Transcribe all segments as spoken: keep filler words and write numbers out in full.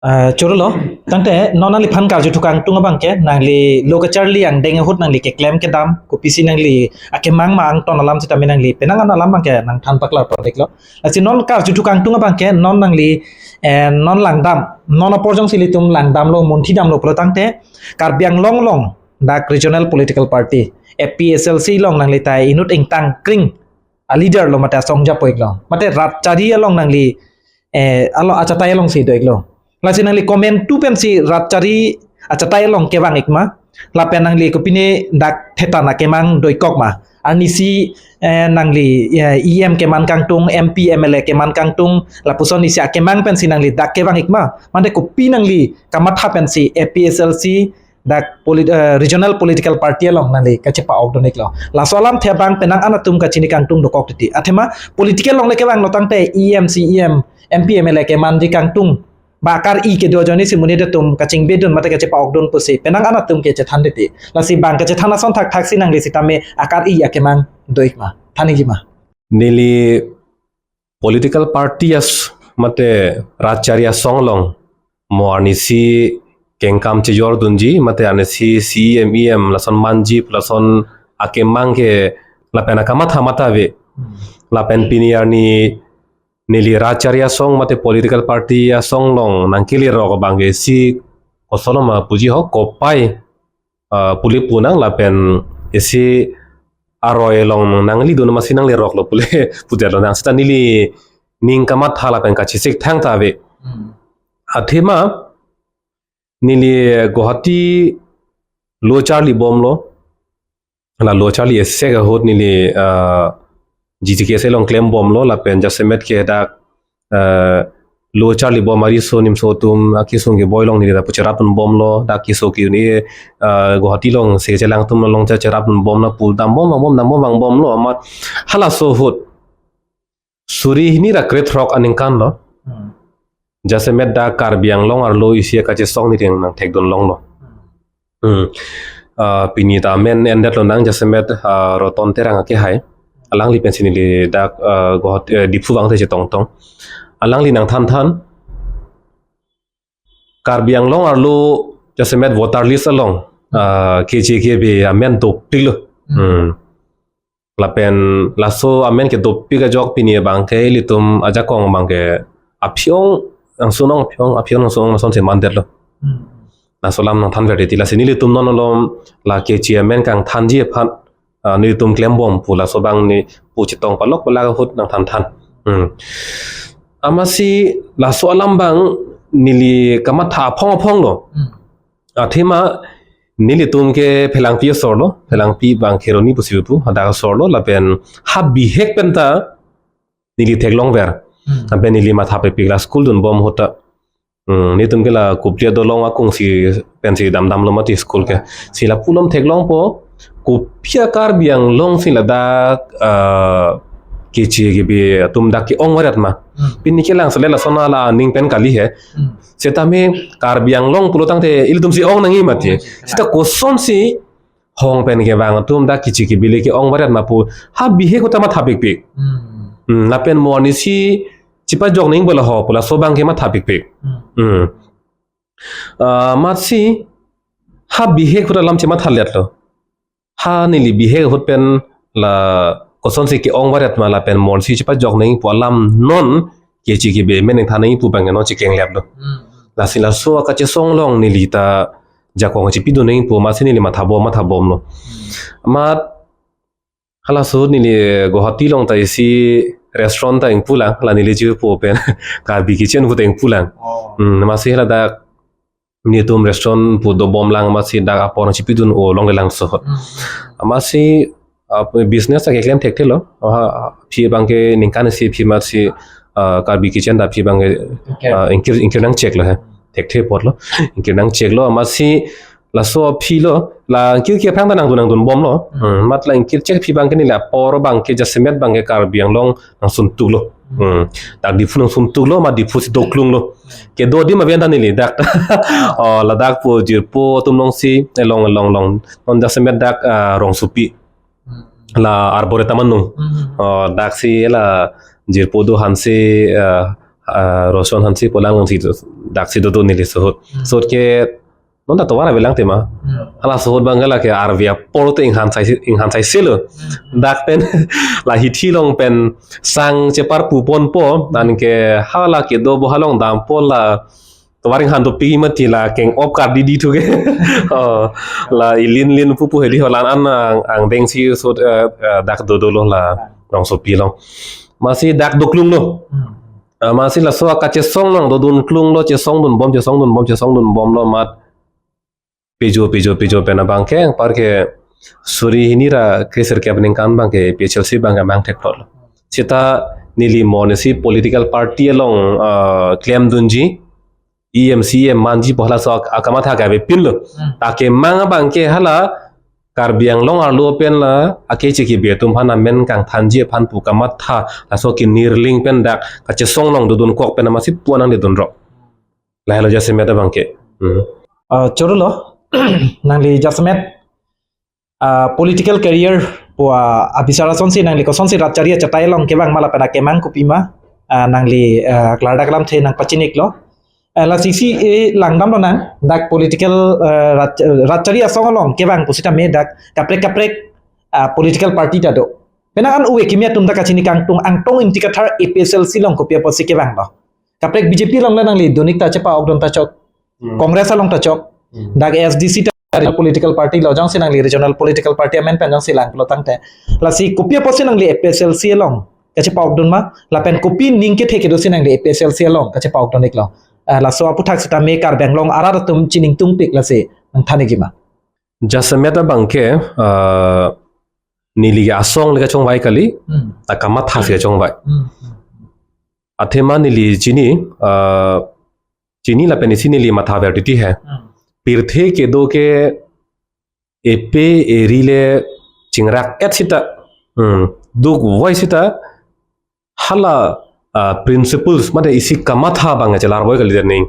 Ah, chorolo, tangte non nangliphan karju thu kangtung abangke, nangli lo kacharli angdeng ahut nangli keklem kedam, kopisi nangli akemang ma angton alam sitame nangli penang an alam abangke nangthan paklar pon-iklo. Lasi non karju thu kangtung abangke, non nangli, eh, non langdam, non apor jongsi ilitum langdamlo, munthi damlo pulo tangte, Karbi Anglong along, dak regional political party, A P H L C along nangli ta inut ingtang kring, a leader lo mate asong japo-iklo. Mate rat chari along nangli, eh, alo achatai alongsi do-iklo. Lasi nangli komantu pensi rat chari achatai along kevang-ik ma. Lapen nangli kopine dak thetan akemang do-ikkok ma. Arnisi, eh, nangli, eh, E M keman kangtung, M P, M L A keman kangtung, lapuson isi akemang pensi nangli dak kevang-ik ma. Mate kopi nangli kamatha pensi A P H L C dak polit-, eh, regional political party along nangli kachepa-ok dun-iklo. Laso alamthe abang penang an atum kachini kangtung dokok titi. Athema political along le kevanglo tangte E M, C E M, M P, M L A kemanji kangtung, ba akar-i kedo ajoine si monit atum kachingbedun mate kachepa-ok dun pusi penang an atum ke chethan titi. Lasi bang kachethan ason thakthaksi nangli sitame akar-i akemang do-ik ma, than-ikji ma? Neli political party as mate rat chari asong along mo arnisi kengkam chejor dunji, mate arnisi C E M, E M lason manji, lason akemang ke lapen akamatha matha ave. Hmm. Lapen pini arni neli rat chari asong mate political party asong along nangkele rok abangke isi koson ma puji ho, kopai, ah, pule punang lapen isi aroi along nangli dun masi nangli roklo pule pudet lonang sita neli ning kamatha lapen kachesik thangta ave. Hmm. Athema neli Guwahati lo charli bomlo. La lo charli esek ahut neli, ah, G T K S A along klem bomlo lapen jasemet ke dak, ah, lo charli bom ariso nimso atum akesung keboi along neli dak pu cherap dun bomlo, dak keso ke-un-e, ah, Guwahati along se chelang atum along che-, cherap dun bom na pu dam bom, dam bom, dam bom, vang bomlo amat halaso ahut suri hini ra krethrok aningkan lo. Hmm. Jasemet dak Karbi Anglong arlo isi kachesong neli nangthekdun longlo. Hmm. Hmm. Ah, pini ta amen endet lonang jasemet, ah, Roton Terang akehai. Alangli pensi neli dak, ah, Guwahati, eh, Diphu vangthe chetongtong. Alangli nangthanthan. Karbi Anglong arlo jasemet voter list along, ah, K J K B amen dopiklo. Hmm. Hmm. Lapen laso amen kedopik ajok pini abangke ilitum ajakong abangke aphi-ong, angsunong aphi-ong, aphi-ong angsunong lasonsi mandetlo. Hmm. Laso alam nangthanver titi lasi nelitum non alom la K J amen kangthanji aphan, ah, nelitum klem bom pu laso abang neli pu chetong palok palak ahut nangthanthan. Hmm. Amatsi laso alam abang neli kamatha aphong aphonglo. Hmm. Athema nelitum ke Phelangpi asorlo, Phelangpi bang Kheroni pusi pu, hadak asorlo, lapen ha bihek penta neli theklongver. Hmm. Lapen neli matha pepik la school dun bom ahut ta. Hmm, nelitum ke la Kuplia Dolong akungsi pensi damdamlo mati school ke. Si la pulom theklongpo, kopi a Karbi Anglong si ladak, ah, K J K B atum dak ke-ong varet ma. Hmm. Pini kelang sele lason la aning pen kali he. Hmm. Setame Karbi Anglong pulo tangte ilitum si ong nangji mati. Hmm. Sita kosonsi hong pen kevang atum dak K J K B le ke-ong varet ma pu ha bihek ahut ta matha pikpik. Hmm. Hmm, lapen mo arnisi chepajok nangji pu la ho pu laso abangke matha pikpik. Hmm. Hmm. Ah, amatsi ha bihek ahut alam chemathaletlo. Ha neli bihek ahut pen la kosonsi ke-ong varet ma lapen mo arnisi chepajok nangji pu alam non K J K B amen nangthan nangji pu abangke non chekengleplo. Hmm. Lasi laso akachesong along neli ta jakong chepidun nangji pu amatsi neli matha bom, matha bomlo. Hmm. Amat halaso ahut neli Guwahati along ta isi restaurant ta ingpulang, la neli jirpo pen Karbi Kitchen pu ta ingpulang. Oh. Hmm, amatsi ladak nelitum restaurant pu dobomlang amatsi dak apor chepidun-o longlelang so ahut. Hmm. Amatsi, ah, business ta keklem thekthelo. Ah, aphi abangke ningkan isi aphi amatsi, ah, Karbi Kitchen ta aphi abangke, okay, ah, ingkir, ingkir nangcheklo he. Thekthe apotlo. Ingkir nangcheklo amatsi laso aphi lo, la ingkir ke aphrang ta nangdun nangdun bomlo. Hmm. Hmm, amat la ingkir chek aphi abangke neli apor abangke jasemet abangke Karbi Anglong nangsuntuklo. Hmm. Dak Diphu nangsuntuklo, amat Diphu si doklunglo. Kedo adim aven ta neli dak. Oh, ladak pu jirpo atum alongsi, eh, long, long, long. Non jasemet dak, ah, Rongsopi. Hmm. La Arboretum anung. Hmm. Oh, daksi la jirpo do-an si, ah, Ah, Roshan Hanse pu alang si do, daksi do do neli suhut. Hmm. Suhut ke non ta tovar avelang tema. Hmm. Hala suhut abang ke lake arve apor te inghan sai, inghan sai selo. Hmm. Dak pen la hithi along pen sang chepar pu ponpo, anke hala kedo bo halong dampo la tovar inghan dopik mati la keng-op kardi di thu ke. Oh, la ilin lin pupu hedi holan an ang, angdeng si suhut, eh, eh, dak do dolo la rongsopi along. Amatsi dak doklung lo. Hmm. Amatsi laso akachesong along dodun klung lo, chesong dunbom, chesong dunbom, chesong dunbom lo amat. Pejo, pejo, pejo pen abang ke, anpar ke suri hini ra kre-sirkep aningkan abang ke A P H L C abang ke mang theklo. Seta neli mo ne si political party along, ah, klemdunji, E M C E M manji pu halaso ak-, akamatha kavepinlo. Hmm. Ta kemang abang ke hala Karbi Anglong arlo pen la akeche kebe atum aphan amen kangthanji aphan pu kamatha, laso ke nirling pen dak kachesong along dodun kok pen amatsi pu nangledunrok. Lahelo jasemet abang ke. Hmm. Ah, chorolo, nangli jasemet, ah, political career pu, ah, abisar asonsi nangli kosonsi rat chari achatai along kevang ma lapen akemang kopima, ah, nangli, ah, klardak alamthe nangpachiniklo. Eh, lasi si, eh, langdamlonang, dak political, eh, rat, rat chari asong along kevang pusitame dak kaprek kaprek, ah, political party ta do. Penang an uve kimi atum dak kachini kangtung Angtong Ingti Kathar A P H L C along kopi apotsi kevanglo. Kaprek B J P along le nangli dunik ta chepa-okdun ta chok. Hmm. Congress along ta chok. Hmm. Dak A S D C ta regional political party lo, jongsi nangli regional political party amen pen jongsi lang pulo tangte. Lasi kopi apotsi nangli A P H L C along kachepa-okdun ma, lapen kopi ning kethe kedosi nangli A P H L C along kachepa-okdun iklo. Eh, laso aputhak sitame Karbi Anglong arat atum chiningtungpik lasi nangthan ikji ma. Jasemet abang ke, eh, neli asong le kachongvai kali, Hmm. ta kamatha si kachongvai. Hmm. Athema neli chini, ah, chini lapen isi neli matha ver titi he. Hmm. Pirthe kedo ke epe eri le chingrak-et sita. Hmm. Dukvoi sita hala, ah, principles mate isi kamatha abang chelarvoi kalidet ning.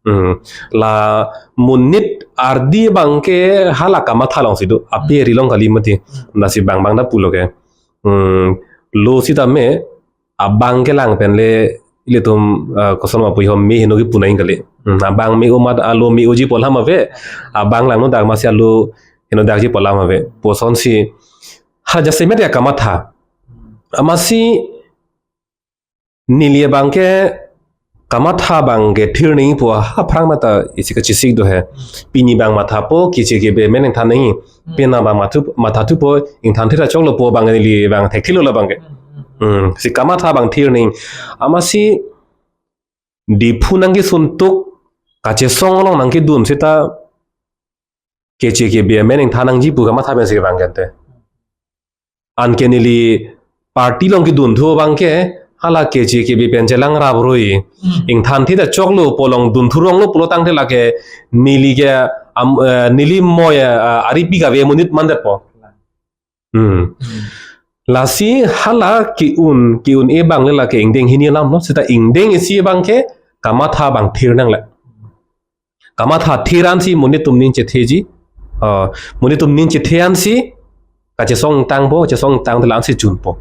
Hmm. La monit ardi abang ke hala kamatha alongsi do. Ape eri along kali mati. Hmm. Lasi abang abang ta pulo ke. Hmm. Lo sitame abang kelang pen le ilitum, ah, koson ma pu ihom me heno kipu nangji kali. Hmm, abang me-o amat alo me-oji pu alam ave. Abang langno dak amatsi alo henodakji pu alam ave. Pu asonsi ha jasemet ya kamatha. Amatsi neli abang ke kamatha abang ke thir nangji pu aphrang mata isi kachesik do he. Pini abang mathapo, keche kebe amen ingthan nangji. Hmm. Pini abang mathu, mathathupo, ingthan thira choklo pu abang neli abang thekthelo la abang ke. Hmm, hmm, hmm. Hmm, si kamatha abang thir nangji. Amatsi Diphu nangkesuntuk kachesong along nangkedun seta keche kebe amen ingthan nangji pu kamatha pensi kevang kente. Anke neli party along kedun thu abang ke hala keche kebe pen chelang raprui. Hmm. Ingthan thita choklo pu along dun thuronglo pulo tangte lake neli ke am, eh, neli moi, eh, aripi kave monit mandetpo. Hmm. Hmm. Lasi hala ke-un, ke-un-e abang le lake ingdeng hini alam lo, seta ingdeng isi abang ke kamatha abang thir nangle. Kamatha thir ansi monit atum ning chetheji. Ah, monit atum ning chethe ansi kachesong tangpo, kachesong tangte la ansi junpo.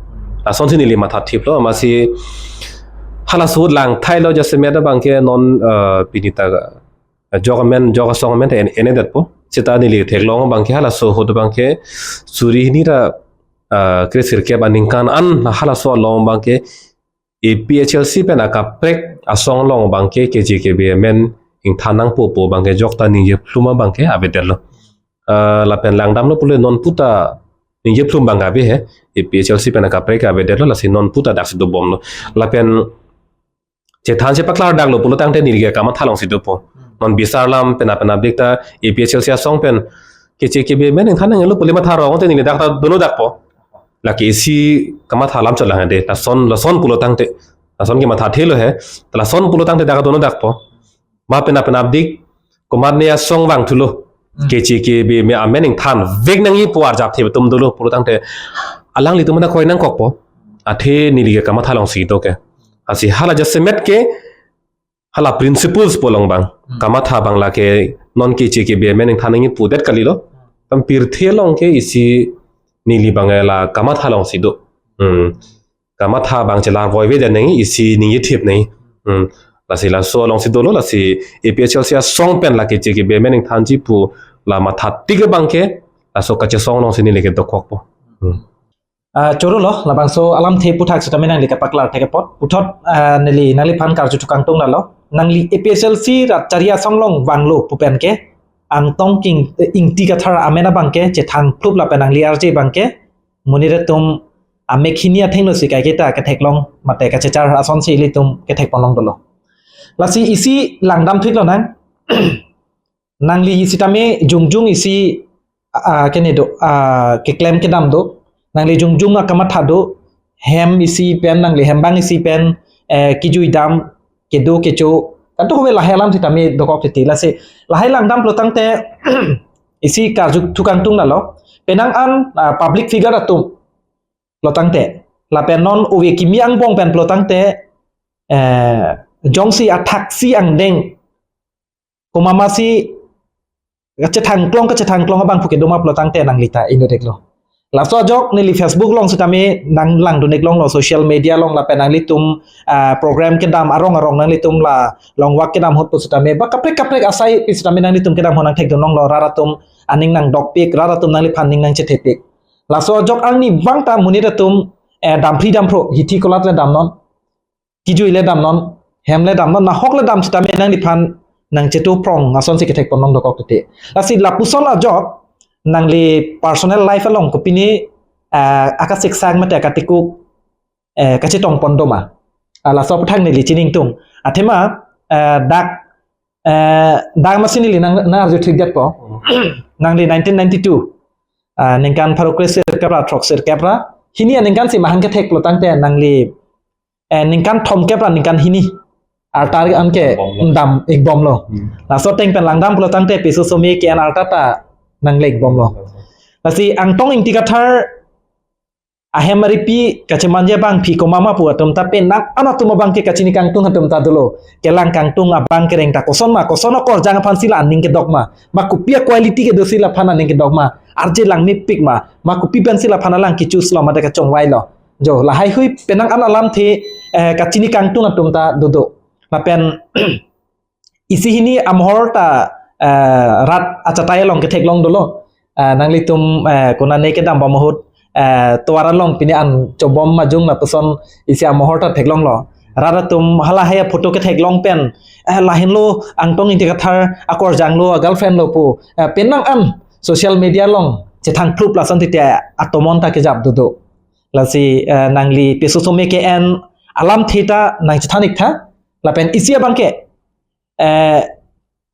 Lasonsi neli matha thiplo, amatsi halaso lang thailo jasemet abang ke non, ah, pini ta, ah, jok amen, jok asong amen ta en-, enedetpo. Seta neli theklong abang ke halaso ahut abang ke suri hini ra, ah, kre-sirkep aningkan an halaso along abang ke A P H L C pen akaprek asong along abang ke keche kebe amen ingthan nangpo pu abang ke jokta ningjeplum abang ke avedetlo. Ah, lapen langdamlo pule non puta ningjeplum abang ke ave he. A P H L C pen akaprek avedetlo, lasi non puta daksi dobomlo. Lapen chethan chepaklardaklo pulo tangte neli ke kamatha alongsi dopo. Hmm. Non bisar alam pena pena bikta A P H L C asong pen keche kebe amen ingthan nanglo pule matha rong te neli dak ta dunodakpo. Lake isi kamatha alam chot lang de. Lason, lason pulo tangte. Lason ke matha thelo he. Lason pulo tangte dak dunodakpo. Ma pena pena dik komat ne asong vangthulo. Hmm. Keche kebe me amen ingthan vek nangji pu arjap the atum dolo pulo tangte alanglitum mena kroi nangkokpo. Athe neli ke kamatha alongsi do ke. Lasi hala jasemet ke hala principles pu along abang. Hmm. Kamatha abang lake non keche kebe amen ingthan nangji pudet kalilo. Tam pirthe along ke isi neli abang la kamatha alongsi do. Hmm. Kamatha abang chelarvoi avedet nangji, isi ningje thip nangji. Hmm. Lasi laso alongsi dolo, lasi A P H L C asong pen lake cheke be mening thanji pu la matha tik abangke, laso kachesong alongsi neli ke dokokpo. Hmm. Ah, choro lo, labangso alamthe aputhak sitame nangli kapaklar thek apot. Puthot, ah, neli nangliphan karju thukangtung lalo. Nangli A P H L C rat chari asong along vanglo pu pen ke, Angtong King, eh, Ingti Kathar amen abangke chethang phlup lapen nangli arje abangke, monit atum amek hini athengno si kaiketa ketheklong mate kachechar asonsi ilitum kethek ponlong dolo. Lasi isi langdam thik lonang. Nangli sitame jongjong isi, ah, kene do, ah, keklem kedam do. Nangli jongjong akamatha do. Hem isi pen, nangli hembang isi pen, eh, kejui dam, kedo kecho. Kanto kove lahai alam sitame dokok titi. Lasi lahai langdam pulotangte isi karju thukangtung lalo. Penang an, ah, public figure atum pulotangte, lapen non ove kimi angbong pen pulotangte, eh, jongsi athaksi angdeng komat masi kachethangklong, kachethangklong abang pu kedo ma pulotangte nangli ta inut-iklo. Laso ajok neli Facebook along sitame nanglangdun-iklonglo, social media along lapen nanglitum, ah, program kedam arong arong nanglitum la longvak kedam ahut pu sitame ba kaprek kaprek asai pi sitame nanglitum kedam ahut nangthekdun longlo, rat atum aning nangdokpik, rat atum nangliphan ning nangchethepik. Laso ajok arni abang ta monit atum, eh, damphri damphro, hithi kolat le damnon, kejui le damnon, hem le damnon, nahok le dam sitame nangliphan nangchetu prong asonsi kethek ponlong dokok titi. Lasi lapuson ajok nangli personal life along kopine, eh, akasiksak mate akatikuk, eh, kachetong pon doma. Ah, laso aputhak neli chiningtung. Athema, eh, dak, eh, dak masi neli nang, nang arju thikdetpo. Nangli nineteen ninety-two, ah, ningkan pharo kre sirkep ra, throksirkep ra hini aningkan si mahang kethek pulotangte nangli, eh, ningkan thomkep ra ningkan hini arta anke bomlo. Dam-ikbomlo. Hmm. Laso ateng pen langdam pulotangte Peso Some ke-en arta ta nangle-ikbomlo. Lasi Angtong Ingti Kathar ahem aripi kachemanje abang aphi komat ma pu atum ta penang an atum abangke kachini kangtung atum ta dolo. Kelang kangtung abang kereng ta koson ma, koson akorjang aphansi la aning kedok ma, ma kopi a-quality kedosi laphan aning kedok ma, arje langmepik ma, ma kopi pensi laphan alang ke-choose lo mate kachongvailo. Jo, lahaihui penang an alamthe, eh, kachini kangtung atum ta dodo. Lapen isi hini amohor ta, eh, rat achatai along ketheklong dolo. Eh, nanglitum, eh, konane kedambom ahut, eh, tovar along pine an chobom majung lapuson isi amohor ta theklonglo. Rat atum halahai aphoto ketheklong pen, eh, lahenlo Angtong Ingti Kathar akorjang lo, a-girlfriend lo pu, eh, penang an social media along chethang phlup lason titi atomon ta kejap dodo. Lasi, eh, nangli Peso Some ke-en alamthe ta nangchethan-ik tha. Lapen isi abangke, eh,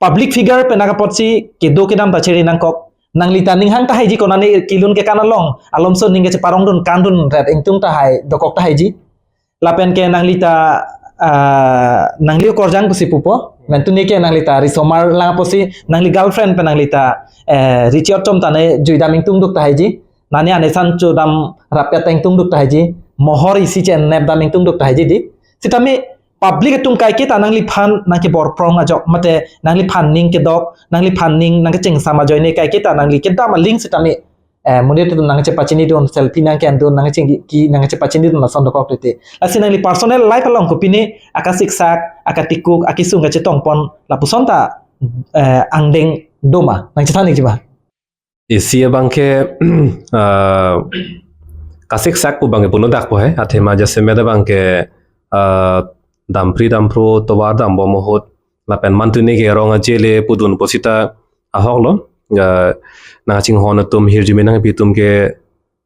public figure pen akapotsi kedo kedam ta cheri nangkok. Nangli ta ninghang tahaiji konane kelun kekan along, alomso ning kacheparongdun kandun ret ingtung tahai dokok tahaiji. Lapen ke nangli ta, ah, nangli akorjang pusi pupo. Mentuni ke nangli ta risomar lang apotsi nangli girlfriend pen nangli ta, eh, richi-otchom ta ne juidam ingtung duk tahaiji. Nane anesan chodam rapet ta ingtung duk tahaiji. Mohor isi che-en nepdam ingtung duk tahaiji di. Sitame public atum kaiketa nangliphan nangkebor prong ajok mate nangliphan ning kedok, nangliphan ning nangkechengsam ajoine kaiketa nangli kedam aling sitame, eh, monit atum nangchepachinidun, selfie nangke-endun, nangchingki, nangchepachinidun lason dokok titi. Lasi nangli personal life along kopine akasiksak, akatikuk, akesung kachetong pon lapuson ta, eh, angdeng doma nangchethan-ikji ma? Isi abangke, ah, kasiksak pu abangke pulo dak po he. Athema jasemet abangke, ah, damphri damphro tovar dambom ahut lapen mantuni ke rong ajele pudun pusita ahoklo. Ah, nangchinghon atum hirjume nangpi atum ke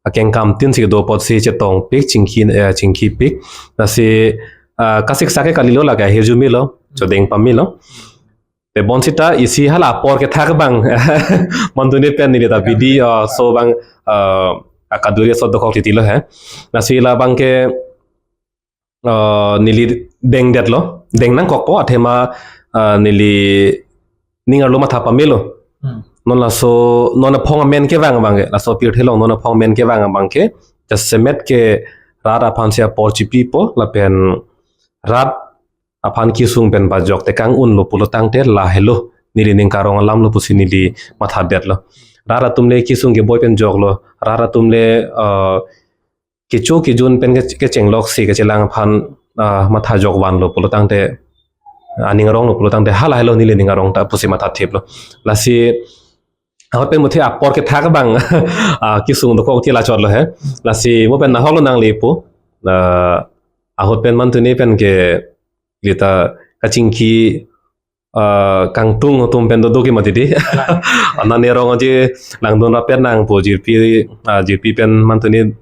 akeng kam tin si do apotsi chetongpik chingki, eh, chingkipik. Lasi, ah, kasiksak ke kalilo lake hirjume lo, chodeng pamelo. Te bonsita isi hala apor kethak abang. Mantuni pen neli ta bidi, ah, so abang, ah, akaduri so dokok titi lo he. Lasi labangke, ah, neli dengdetlo, deng nangkokpo athema, ah, neli ning arlo matha pamelo. Hmm. Non laso, non aphong amen kevang abangke, laso pirthe along non aphong amen kevang abangke, jasemet ke rat aphansi apor chipipo, lapen rat aphan kesung pen bajok tekang unlo pulotangte lahelo neli ning karong alamlo pusi neli mathadetlo. Rat atum le kesung keboi pen joklo. Rat atum le, eh, kecho kejun pen ke, kechengloksi kachelang aphan ah, matha jokvanlo pulo tangte, aning aronglo pulo tangte, halahelo neli ning arong ta pusi matha thiplo. Lasi ahut pen muthe apor kethak abang, ah, kesung dokok ti la chotlo he. Lasi mo pen nahoklo nangli pu. Ah, ahut pen mantuni pen ke lita kachingki, ah, kangtung atum pen dodo ke mati di. Ana nerong aji langdun rapet nangpo jirpi, ah, jirpi pen mantuni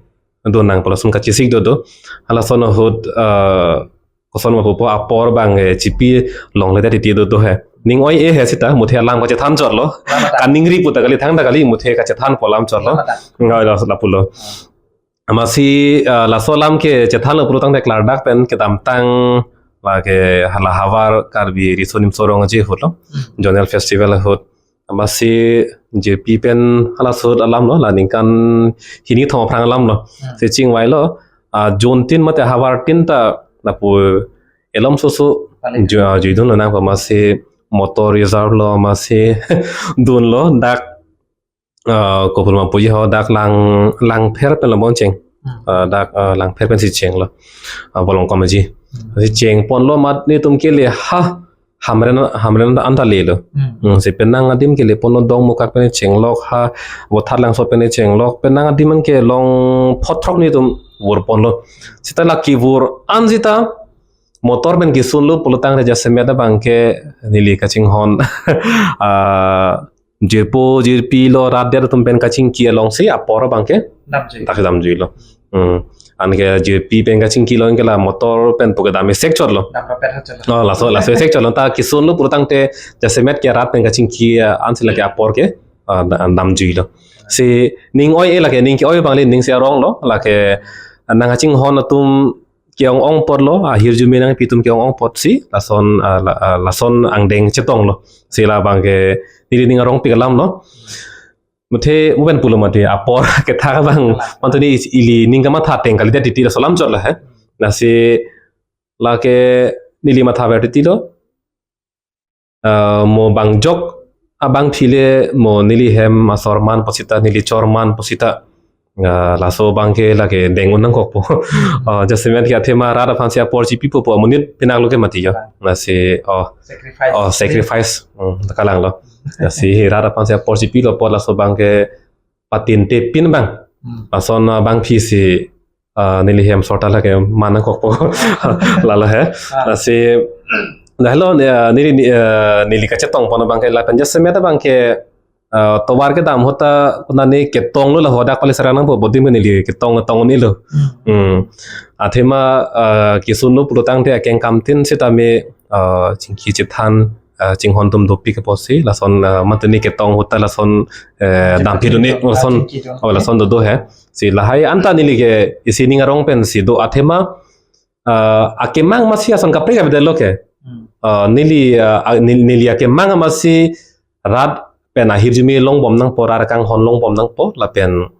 do nangpo lason kachesik dodo. Halason ahut, ah, koson ma pupo apor abang, eh, chipi longledet titi dodo he. Ning oi-e he sita, muthe alam kachethan chotlo. Lama ta. Kaningri puta kali thangta kali muthe kachethanpo alam chotlo. Lama ta. Ngai la, lapulo. Amatsi, ah, laso alam kechethanlo pulo tangte klardak pen kedamtang lake hala havar Karbi Riso Nimso Rong Aje ahutlo. Hmm. Zonal Festival ahut. Amatsi jirpi pen halaso ahut alamlo, la ningkan hini thom aphrang alamlo. Hmm. Si chingvailo, ah, June tin mate havar tin ta lapu elom soso Pali. Ju-, ah, juidunlo nangpo amatsi motor reserve lo amatsi dunlo dak, ah, kopulma puji ho dak lang, Langpher pen lo boncheng. Hmm. Ah, dak, ah, Langpher pensi chenglo. Ah, Bolongkom aji. Hmm. Si chengponlo mat netum kele ha Hamren, Hamren anta lelo. Hmm. Hmm, si penang adim keleponlo Dongmukak pen chenglok ha, Vothatlangso pen chenglok, penang adim an ke long phothrok netum vurponlo. Sita la kevur an sita motor pen kesunlo pulo tangte jasemet abang ke neli kachinghon, ah, jirpo jirpi lo rat det atum pen kachingki alongsi apor abang ke damjui. Dak damjuilo. Hmm. Anke jirpi pen kachingki lo anke la motor pen pu kedam esek chotlo. Dam rapet ha chotlo. Oh, laso, laso esek chotlo. Ta kesunlo pulo tangte jasemet ke rat pen kachingki, ah, ansi lake apor ke, ah, da-, damjuilo. Si ning oi-e lake ning ke-oi abang le ning si aronglo lake nang kachinghon atum ke-ong-ong apotlo, ahirjume nangpi atum ke-ong-ong apotsi lason, ah, la-, ah, lason angdeng chetonglo. Si labang ke neli ning arongpik alamlo. Muthe mo pen pulo mati apor kethak abang mantuni ili ning kamatha ateng kalidet titi laso alam chotlo he. Lasi lake neli mathaver titilo. Ah, mo bang jok abangpi le mo neli hem asor manpo sita, neli chor manpo sita. Ah, laso abang ke lake deng-un nangkokpo. Ah, jasemet ke athema rat aphansi apor chipipo pu amonit pinak lo ke mati jo. Lasi, oh, Sacrifice. Oh, sacrifice. Hmm, kalanglo. Lasi rat aphansi apor chipilo apot laso abang ke patinte pin abang. Hmm. Lason, ah, abangpi si, ah, neli hem sorta lake man nangkokpo. Lalo he. Ah. Lasi, lahelo, eh, neli, eh, neli kachetongpon abang ke lapen jasemet abang ke, ah, tovar kedam ahut ta nani ketonglo la hodak pali sarang nangpo bodim neli ketong tong nilo. Hmm. Hmm. Athema, ah, kesunlo pulo tangte akeng kamtin sitame, ah, chingki chethan, ah, chinghon atum dopik apotsi, lason, ah, mantuni ketong ahut ta lason, eh, damphidun-e, lason, chingkidun. Oh, lason dodo he. Si lahai anta neli ke isi ning arong pensi do athema, ah, akemang amatsi ason kaprek avedetlo ke. Hmm. Ah, neli, ah, ah, nel-, neli akemang amatsi rat pen ahirjume longbom nangpo, rat kanghon longbom nangpo, lapen,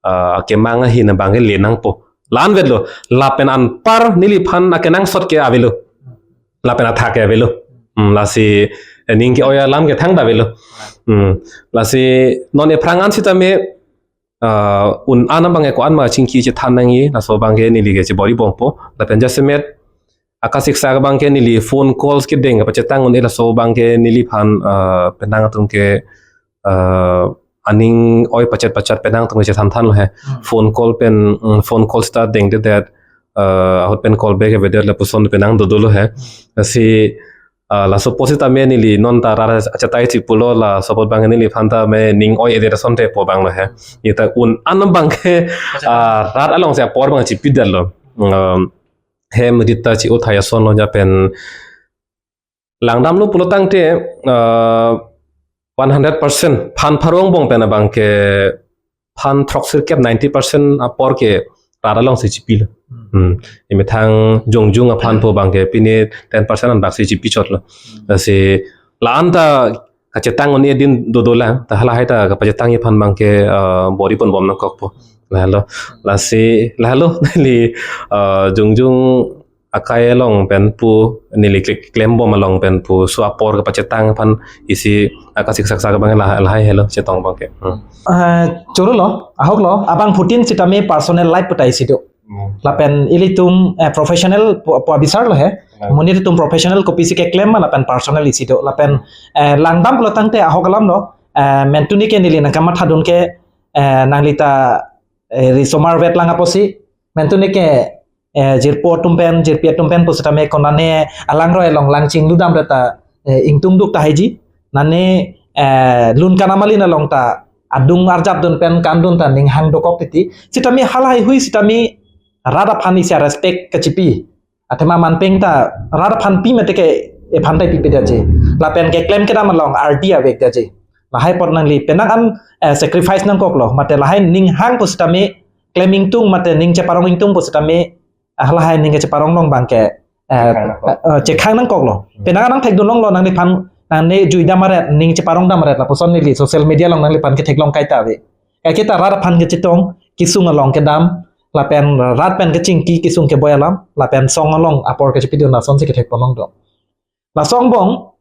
ah, akemang ahin abang ke le nangpo. La-an vetlo, lapen anpar neliphan akenangsot ke avelo. Lapen athak ke avelo. Hmm, lasi, eh, ning ke-oi alam ke thangta avelo. Hmm, lasi non ephrang an sitame, ah, un-an abang ke ko-an ma chingki chethan nangji, laso abang ke neli ke chebor-ibompo. Lapen jasemet akasiksak abang ke neli phone calls kedeng kapachetang un-e laso abang ke neliphan, ah, penang atum ke, ah, aning oi pachet pachet penang atum ke chethan thanlo he. Hmm. Phone call pen, mm, phone call sita dengdedet, ah, ahut pen call back avedet lapuson penang dodolo he. Hmm. Si, ah, laso apot sitame neli non ta rat achetai chipulo laso apot abang neliphan tame ning oi-edet asonte pu abanglo he. Ita un-an abang ke, ah, rat alongsi apor abang chipidetlo. Um, hem rit ta chi-o thai asonlo ja pen langdamlo pulo tangte, ah, one hundred percent phan pharo angbong pen abang ke phan throksirkep ninety percent apor ke rat alongsi chipilo. Hmm. Hmm. Emethang jongjung aphan pu abang ke pine ten percent anbak si chipi chotlo. Hmm. Lasi la-an ta kachetang un-e adim dodolang, ta halahai ta kapachetangji aphan abang ke, ah, bor-iponbom nangkokpo. Lahelo, lasi, lahelo, neli, ah, jongjung akai along pen pu, neli klik klembom along pen pu, so apor kapachetang aphan isi akasiksak abang la-, lahai helo chetong abang ke. Hmm. Ah, chorolo, ahoklo, abangphutin sitame personal life pu ta isi do. Hmm. Lapen ilitum, eh, professional pu, pu abisar lo he. Hmm. Monit atum professional kopisi keklem ma lapen personal isi do. Lapen, eh, langdam pulo tangte ahok alam lo. Eh, mentuni ke neli nangkamathadun ke, eh, nanglita, eh, risomar vetlang apotsi. Mentuni ke, eh, jirpo atum pen, jirpi atum pen pusitame konane alangroi along lang chingludam reta, eh, ingtungduk tahai ji. Nane, eh, lun kanam alin along ta adung arjapdun pen kandun ta ning hang dokok titi. Sitame halahai hui sitame rat aphan isi a-respect kachipi. Athema manpeng ta rat aphan pi mate ke ephan ta pipedetji. Lapen keklem kedam along ardi avekdetji. Lahai apot nangli penang an, eh, sacrifice nangkoklo. Mate lahai ning hang pusitame klem ingtung mate ning cheparong ingtung pusitame, ah, lahai ning cheparong along abangke, eh, chekhang nangkok. Eh, eh, chekhang nangkoklo. Hmm. Penang an nangthekdun longlo nangliphan, nangne juidam aret, ning cheparongdam aret lapuson neli social media along nangliphan ketheklong kaita ave. Kaike ta rat aphan kechetong, kesung along kedam, lapen rat pen kechingki, kesung keboi alam, lapen song along apor kechepidun lasonsi kethekpon longdun. Laso angbong,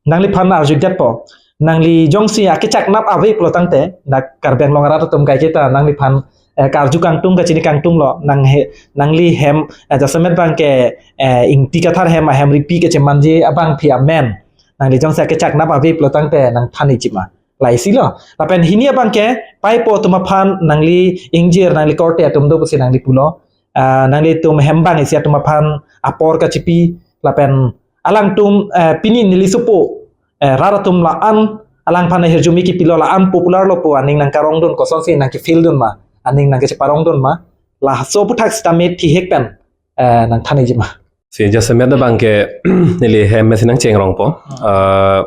nangliphan arjudetpo. Nangli jongsi akechaknap ave pulo tangte, dak Karbi Anglong arat atum kaiketa nangliphan, eh, karju kangtung kachini kangtunglo, nang he, nangli hem, eh, jasemet abangke, eh, Ingti Kathar hem, ahem ripi kechemanji abangpi amen. Nangli jongsi akechaknap ave pulo tangte nangthan iji ma. Laisi lo. Lapen hini abangke, paipo atum aphan nangli ingjir, nangli korte atum do pusi nangli pulo. Ah, nanglitum hem abang isi atum aphan apor kachipi, lapen alangtum, eh, pini neli supo, eh, rat atum la-an, alangphan ahirjume kipilo la-an popular lo pu aning nangkarongdun kosonsi nangkefieldun ma, aning nangkecheparongdun ma, laso aphuthak sitame thihek pen, eh, nangthan iji ma. Si jasemet abangke neli hem mesi nangchengrongpo. Hmm. Eh,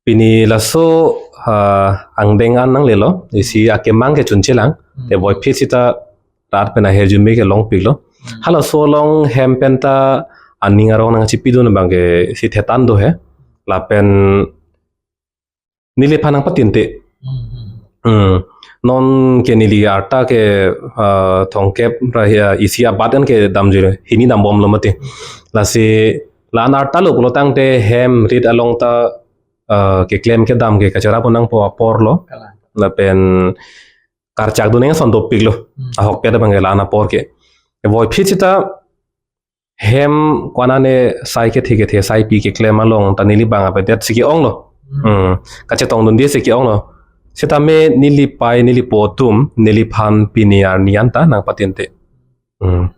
pini laso, ah, angdeng an nanglelo, isi akemang kechunchelang, Hmm. te voiphit sita rat pen ahirjume kelongpiklo. Hmm. Halaso along hem pen ta aning arong nangchipidun abangke si thetan do he. Lapen neliphan nangpatinte. Hmm, hmm. Hmm. Non ke neli arta ke, ah, thomkep ra, ah, isi abat an kedamjuilo. Hini dambomlo mati. Lasi la-an arta lo pulo tangte hem rit along ta, ah, keklem kedam ke kacherap nangpo aporlo. Kalang. Lapen karchakdun nangji ason dopiklo. Hmm. Ahokpet abangke la-an apor ke. Voiphit sita hem konane sai kethe kethe saipi keklem along ta neli bang avedetsi ke-onglo. Hmm. Hmm. Kachetongdunde si ke-onglo. Sitame neli pei neli po atum neliphan pini arni an ta nangpatinte. Hmm.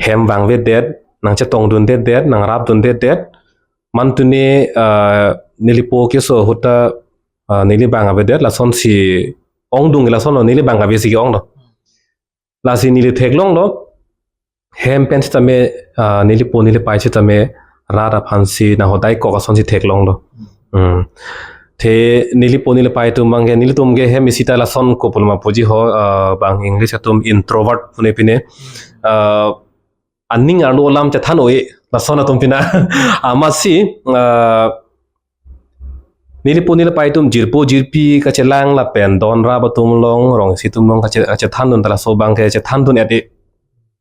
Hem vangvedet, nangchetongdundetdet, nangrapdundetdet. Mantuni, ah, neli po keso ahut ta, ah, neli bang avedet, lasonsi ongdung lasonlo neli bang avesi ke-onglo. Lasi neli theklonglo, hem pen sitame, ah, neli po neli pei sitame rat aphansi nanghodaikok asonsi theklonglo. Hmm. Te neli po neli pei atum abangke, nelitum ke hem isi ta lason kopuloma puji ho, ah, bang English atum introvert pune pine. Ah, aning arlo alam chethan oi, lason atum pina. Amatsi, ah, neli po neli pei atum jirpo jirpi kachelang lapen don rap atum along, rong isi atum along kache-, kachethandun ta laso abangke chethandun et-e.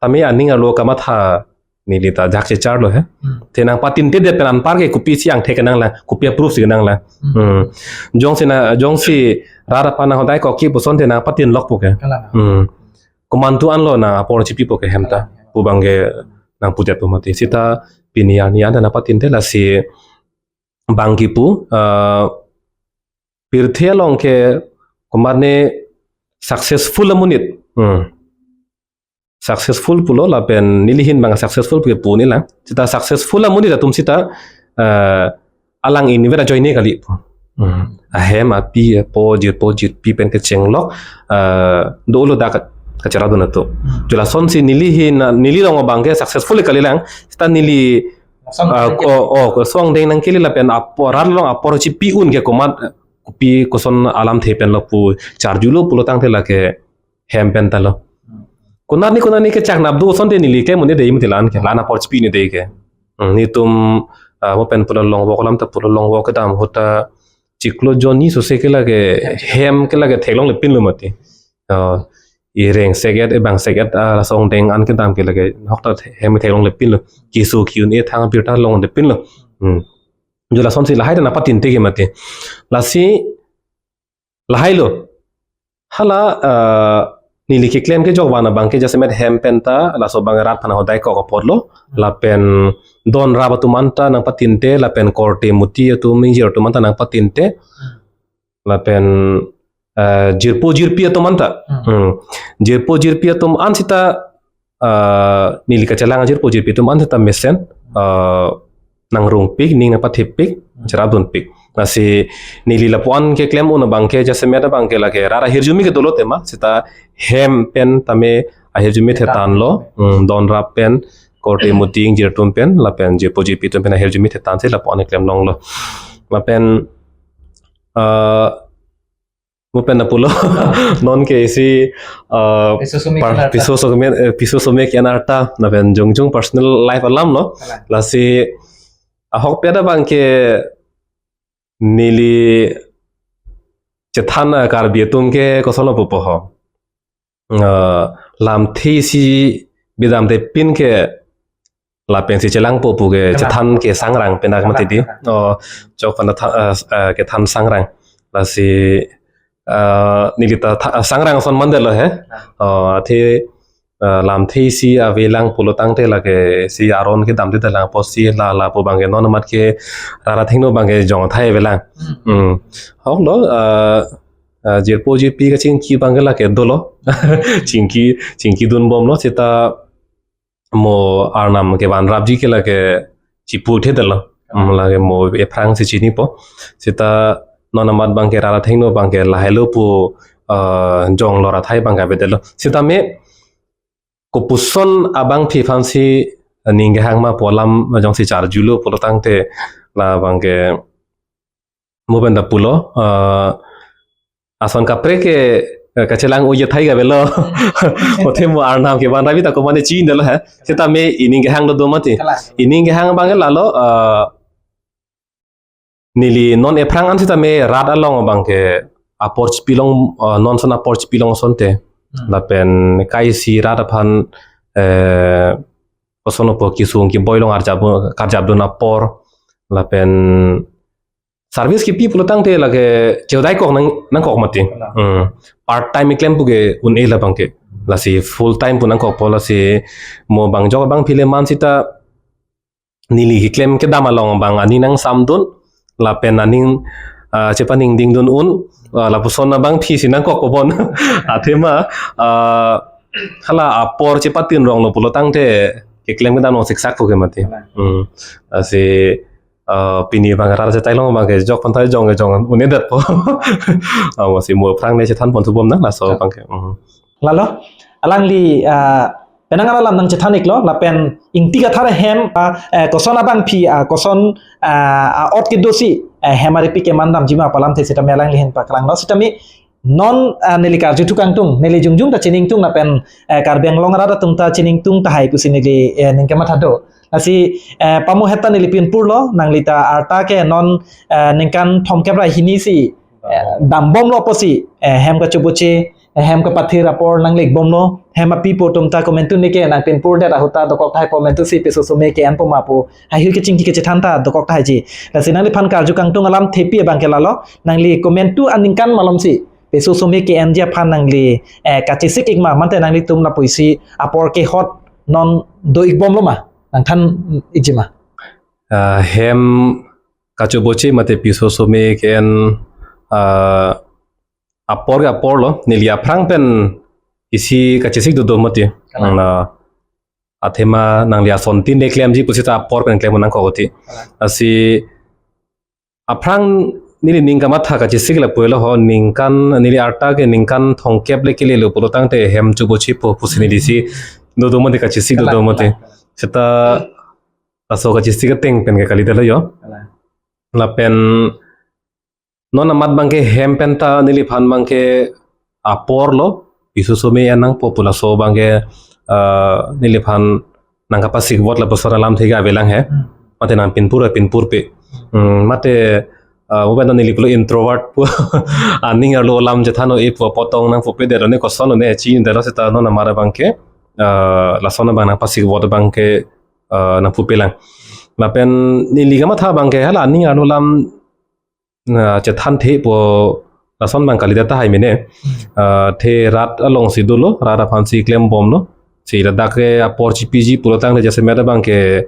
Tame aning arlo kamatha neli ta jak checharlo he. Hmm. Te nangpatintedet pen anpar ke kopisi angthek kenanglang, kopi approve si kenanglang. Hmm. Hmm. Jongsi na, jongsi rat aphan nanghodaikokji puson te nangpatinlokpo ke. Kalang. Hmm. Komantu anlo nang apor chipipo ke hem ta. Kalang. Pu abangke nangpudet pu mati. Sita pini arni an ta nangpatinte lasi bang kipu, ah, pirthe along ke komatne successful amonit. Hmm. Successful pulo lapen neli ahin bang successful pu ke pu nelang. Sita successful amonit atum sita, eh, alang ingni vera ajoine kali pu. Hmm. Ahem api apo jirpo jirpi pen kechenglok, eh, dolo dak ka-, kacherapdun atum. Hmm. Jula sonsi neli ahin, neli along abangke successful kalilang. Sita neli, Lason ah, angdeng ke- oh, oh, lason angdeng nangkele lapen apor, rat along apor chipi un ke komat, kopi koson alamthe penlo pu charjulo pulo tangte lake hem pen talo. Konat ni konat ni kechaknap do asonte neli ke mune dei mati la-an ke, la-an apor chipi ni dei ke. Hmm, netum, ah, mo pen pulo longvok alam ta pulo longvok kedam ahut ta chiklo jonni sose ke lake hem ke lake theklonglepinlo mati. Ah, ireng seket, ebang seket, ah, lason angdeng an kedam ke lake, hok ta hem theklonglepinlo. Keso ke-un-e thang birta longlepinlo. Hmm. Jo lasonsi lahai ta nangpatinte ke mati. Lasi lahailo. Hala, ah, neli keklem kejok van abang ke jasemet hem pen ta laso abang rat aphan hodai kok apotlo. Lapen don rap atum anta nangpatinte, lapen korte muti atum ingjir atum anta nangpatinte. Lapen eh, jirpo jirpi atum anta. Hmm. Hmm. Jirpo jirpi atum an sita eh, neli kachelang jirpo jirpi atum an sita mesen eh, nangrungpik, ning nangpathepik, cherapdunpik. Lasi neli lapu-an keklem un abang ke jasemet abang ke lake rat ahirjume ke dolo tema, sita hem pen tame ahirjume thetanlo, hmm, don rap pen, korte muti ingjir atum pen, lapen jirpo jirpi atum pen ahirjume thetan si lapu-an keklem longlo. Lapen eh, mo pen na pulo. Non ke isi eh, Piso Sumi par-, ke-en arta. Piso Sumi, eh, Piso Sumi ke-en arta, lapen jongjong personal life alamlo. Kalang. Lasi ahokpet abang ke neli chethan, eh, Karbi atum ke kosonlo pupo ho. Eh, lamthe isi bidamde pin ke lapensi chelangpo pu ke, kalang, chethan ke sangrang pen dak, kalang, mati di. Kalang. Oh, chok pen tha-, eh, eh, kethan sangrang. Lasi eh, neli ta tha-, sangrang ason mandetlo he. Kalang. Oh, athe eh, lamthe isi avelang pulo tangte lake isi aron kedamde dalang apotsi la lapu abang ke non amat ke rat athengno abang ke jong thai avelang. Hmm. Hmm. Ahoklo, eh, eh, jirpo jirpi kachingki abang ke lake dolo. Chingki, chingkidunbomlo, sita mo arnam kevan rapji ke lake chiputhedetlo. Hmm, lake mo ephrang si chinipo. Sita non amat abang ke rat athengno abang ke lahailo pu eh, jonglo, rat athai abang ke avedetlo. Sitame kopuson abangpi aphansi ning kehang ma pu alam jongsi charjulo pulo tangte labang ke mo pen ta pulo, eh, ason kaprek ke, eh, kachelang oi athai ke avelo. Athe mo arnam kevan rapji ta komane chinidetlo he. Sitame ining kehang do do mati. Kalang. Ining kehang abang ke lalo, eh, neli non ephrang an sitame rat along abang ke apor chipilong, eh, non ason apor chipilong asonte. Hmm. Lapen kaisi rat aphan, eh, kosonlo pu kesung keboi along arjap, karjapdun apor. Lapen service kipi pulo tangte lake chehodai kok nang, nangkok mati. Kalang. Hmm. Part time keklem pu ke un-e labang ke. Lasi full time pu nangkokpo, lasi mo bang jok abangpi le man sita neli keklem kedam along abang aning nangsamdun, lapen aning, ah, chepaningdingdun un, ah, lapuson abangpi si nangkokpo bon. Athema, ah, hala apor chepatin ronglo pulo tangte keklem kedam along siksak ko ke mati. Hmm. Lasi, ah, pini abang rat chetai long abang ke jok pen ta jong ke jong un-edetpo. Ah, lasi mo aphrang ne chethan pon thubom na, laso abang ke. Hmm. Lalo, alangli, ah, penang alam nangchethan iklo, lapen Ingti Kathar ahem, ah, eh, koson abangpi, ah, koson, ah, a'ot kedosi, eh, hem aripik kemandamji ma pu alamthe sitame alangli ahin paklanglo, sitame non, ah, neli karju thu kangtung, neli jongjong ta chiningtung lapen, eh, Karbi Anglong arat atum ta chiningtung tahai pusi neli, eh, ning kematha do. Lasi, eh, pamu heta neli pinpurlo, nangli ta arta ke non, eh, ningkan thomkep ra hini si, eh, dambomlo pusi, eh, hem kachoboche, eh, hem kapathir apor nanglikbomlo, hem api pu atum ta komantu neke nangpinpurdet ahut ta dokok tahai pu komantu si Piso Sumi ke-enpo ma pu, ahir kechingki kechethan ta dokok tahai ji. Lasi nangliphan karju kangtung alamthepi abang ke lalo, nangli komantu aningkan malom si Piso Sumi ke-enji aphan nangli, eh, kachesik ik ma, mate nanglitum lapusi apor kehot non do-ikbomlo ma, nangthan ikji ma. Ah, hem kachoboche mate Piso Sumi ke-en, ah, apor ke aporlo, neli aphrang pen isi kachesik do do mati. Kalang. Na, athema nangli asontin le klemji pusi ta apor pen klem nangkok mati. Kalang. Lasi aphrang neli ning kamatha kachesik lapu helo ho, ningkan neli arta ke ningkan thomkep le kelelo pulo tangte hem chobochepo pusi neli si do do mati, kachesik do do mati. Kalang, kalang. Seta laso kachesik ateng pen ke kalidetlo jo. Kalang. Lapen non amat abang ke hem pen ta neliphan abang ke aporlo, Piso Sumi en nangpo pu laso abang ke, eh, neliphan nangkapasikvot lapuson alamthe ke avelang he. Hmm. Mate nangpinpur, pinpurpe. Hmm, mate, eh, mo pen ta neli pulo introvert pu aning arlo alam chethan un-e pu apot tong nangpupedet, ne koson ne chinidetlo, seta non amat abang ke, eh, lason abang nangpasikvot abang ke, eh, nangpupelang. Lapen neli kamatha abang ke hala aning arlo alam na chethan thepo lason abang kalidet tahai mene. Ah, the rat alongsi dolo, rat aphansi klembomlo. Si ladak ke apor chipiji pulotangte jasemet abangke,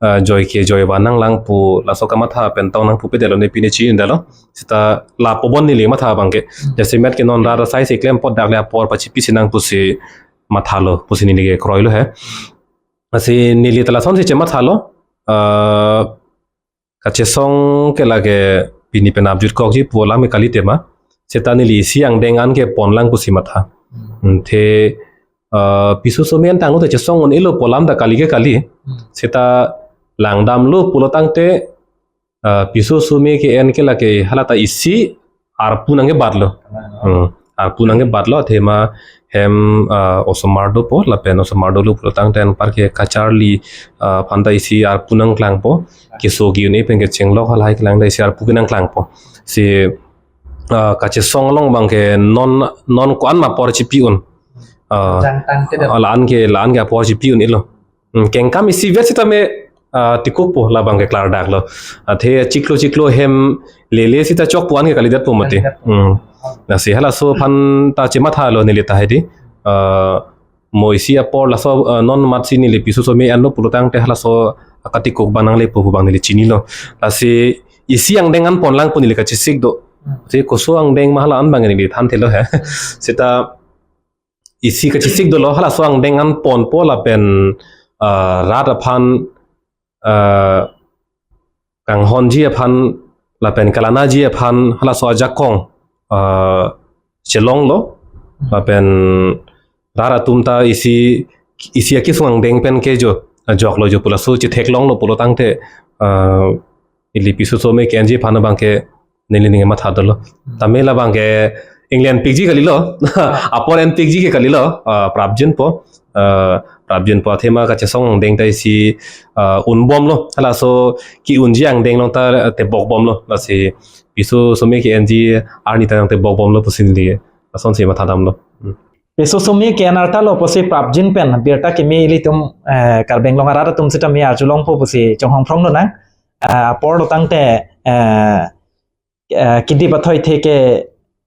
ah, joike joivan nanglang pu laso kamatha pen tong nangpupedetlo ne pine chinidetlo. Seta lapu bon neli matha abangke. Jasemet ke non rat asaisi klem apot dak le apor pachipisi nang pusi mathalo, pusi neli ke kroilo he. Lasi neli ta lasonsi chemathalo. Ah, kachesong ke lake pini pen apjutkokji pu alam ke kali tema. Seta neli isi angdeng an ke ponlang pusi matha. Hmm, the, ah, piso some an tanglo te chesong un-elo pu alam ta kali ke kali. Hmm. Seta langdamlo pulotangte, ah, piso some ke-en ke lake hala ta isi arpu nangkebatlo. Hmm. Arpu nangkebatlo, athema hem, ah, osomar dopo, lapen osomar dolo pulotangte anparke kacharli, ah, aphanta isi arpu nangklangpo. Keso ke-un-e pen kechenglok halahai kelang ta isi arpu ke nangklangpo. Si, ah, kachesong along abangke non, non ko-an ma apor chipi-un. Ah, jangtang ke dan. Ah, la-an ke, la-an ke apor chipi-un-elo. Hmm, kengkam isivet sitame, ah, tikukpo labangke klardaklo. Athe chiklo chiklo hem lele sita chokpo an ke kalidetpo mati. Kalidetpo. Hmm. Lasi halaso aphanta chemathalo neli ta hedi. Ah, mo isi apor laso, ah, non matsi neli piso some anlo pulotangte halaso akatikuk abang nanglepo pu abang neli chinilo. Lasi isi angdeng an ponlang pu neli kachesik do. Hmm. Si koso angdeng ma hala an abang neli thanthelo he. Seta isi kachesik dolo, halaso angdeng an ponpo lapen, ah, rat aphan, ah, kanghonji aphan lapen kalanaji aphan halaso ajakong, ah, chelonglo, lapen rat atum ta isi, isi akesung angdeng pen ke jo, ah, joklo jo pu laso chetheklonglo pulotangte, ah, ili piso some ke-enji aphan abangke neli ning matha dolo. Hmm. Tame labangke England pikji kalilo. Ah. Apor enpikji ke kalilo. Ah, prapjinpo. Ah, prapjinpo athema kachesong angdeng ta isi, ah, unbomlo. Halaso ke-unji angdeng along ta tebokbomlo. Lasi piso some ke-enji arni ta nangtebokbomlo pusi neli lasonsi mathadamlo. Hmm. Piso some ke-en arta lo pusi prapjin pen birta kimi ilitum, eh, Karbi Anglong arat atum sitame arjulongpo pusi chonghongphrong lonang. Eh, apor lotangte, eh, eh, kidi pathoi the ke,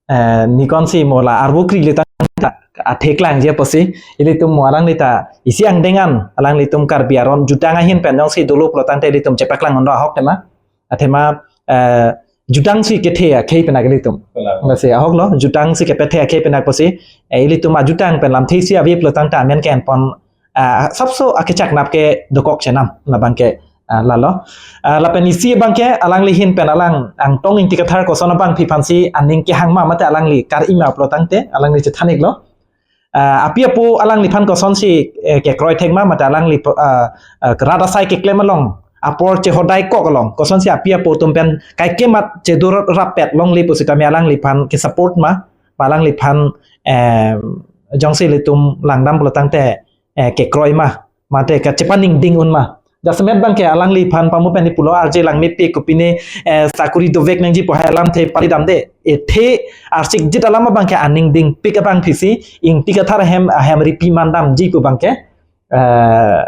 eh, nikonsi mo la arvo kri letang ta atheklangji apotsi ilitum mo alangli ta isi angdeng an alanglitum Karbi aron jutang ahin pen jongsi dolo pulotangte ilitum chepaklang undo ahok tema. Athema, eh, jutangsi kethe akhei penak ilitum. Kalang. Lasi ahoklo, jutangsi kepethe akhei penak pusi, eh, ilitum ajutang pen lamthe isi ave pulotangte amen ke-enpon, ah, sapso akechaknap ke dokok chenam, labangke, ah, lalo. Ah, lapen isi abangke alangli ahin pen alang Angtong Ingti Kathar koson abangpi aphansi aning kehang ma mate alangli kar-i ma pulotangte alangli chethan-iklo. Ah, api apo alangliphan kosonsi, eh, kekroi thek ma mate alangli, ah, ah, rat asai keklem along apor chehodai kok along kosonsi api apo atum pen kaike mat chedur rappet longle pusitame alangliphan ke-support ma, ma alangliphan, eh, jongsi ilitum langdam pulotangte, eh, kekroi ma, mate kachepaningding un ma. Jasemet abangke alangliphan pamu pen ipulo arje lang mepik kopine, eh, sakuri dovek nangji pu hai alamthe palidamde. Ethe arsikjit alam abangke aning dingpik abangpisi, Ingti Kathar ahem, ahem ripi mandamji pu abangke, eh,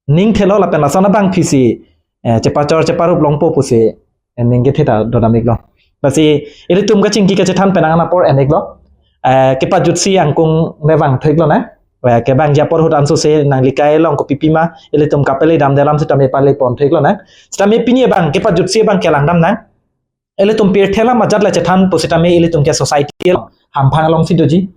ning thelo lapen lason abangpisi, eh, chepachor cheparup longpo pusi, eh, ning kethe ta dodam-iklo. Lasi ilitum kachingki kachethan penang an apor en-iklo. Eh, kepajutsi angkung ne vangthu-iklo na. Eh, kevangji apor ahut ansose nangli kai along kopipi ma ilitum kapale damde alam sitame pale ponthu-iklo na. Sitame pini abang kepajutsi abang kelangdam nang. Ilitum pirthe alam ajat le chethan pusitame ilitum ke society along hamphang alongsi doji.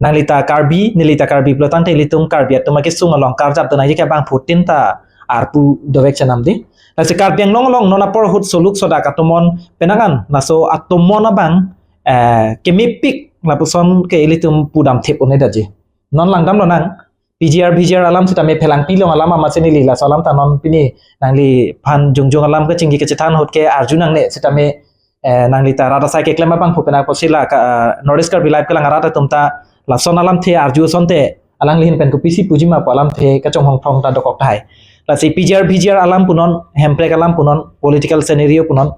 Nangli ta Karbi, neli ta Karbi pulotangte ilitum Karbi atum akesung along karjap donangji ke abangphutin ta arpu dovek chenam di. Lasi Karbi Anglong along non apor ahut soluk sodak atomon penang an laso atomon abang, eh, kemepik lapuson ke ilitum pudam thip un-edetji. Non langdam lonang, P G R, V G R alam sitame phelangpi long alam amatsi neli laso alam ta non pini nangliphan jongjong alam kachingki kachethan ahut ke arju nangne sitame, eh, nangli ta rat asai keklem abangphu penak apotsi la ka, eh, North East Karbi Live kelang arat atum ta lason alamthe arju asonte alangli ahin pen kopisi puji ma pu alamthe kachonghongphrong ta dokok tahai. Lasi P G R, V G R alam punon, hemprek alam punon, political scenario punon,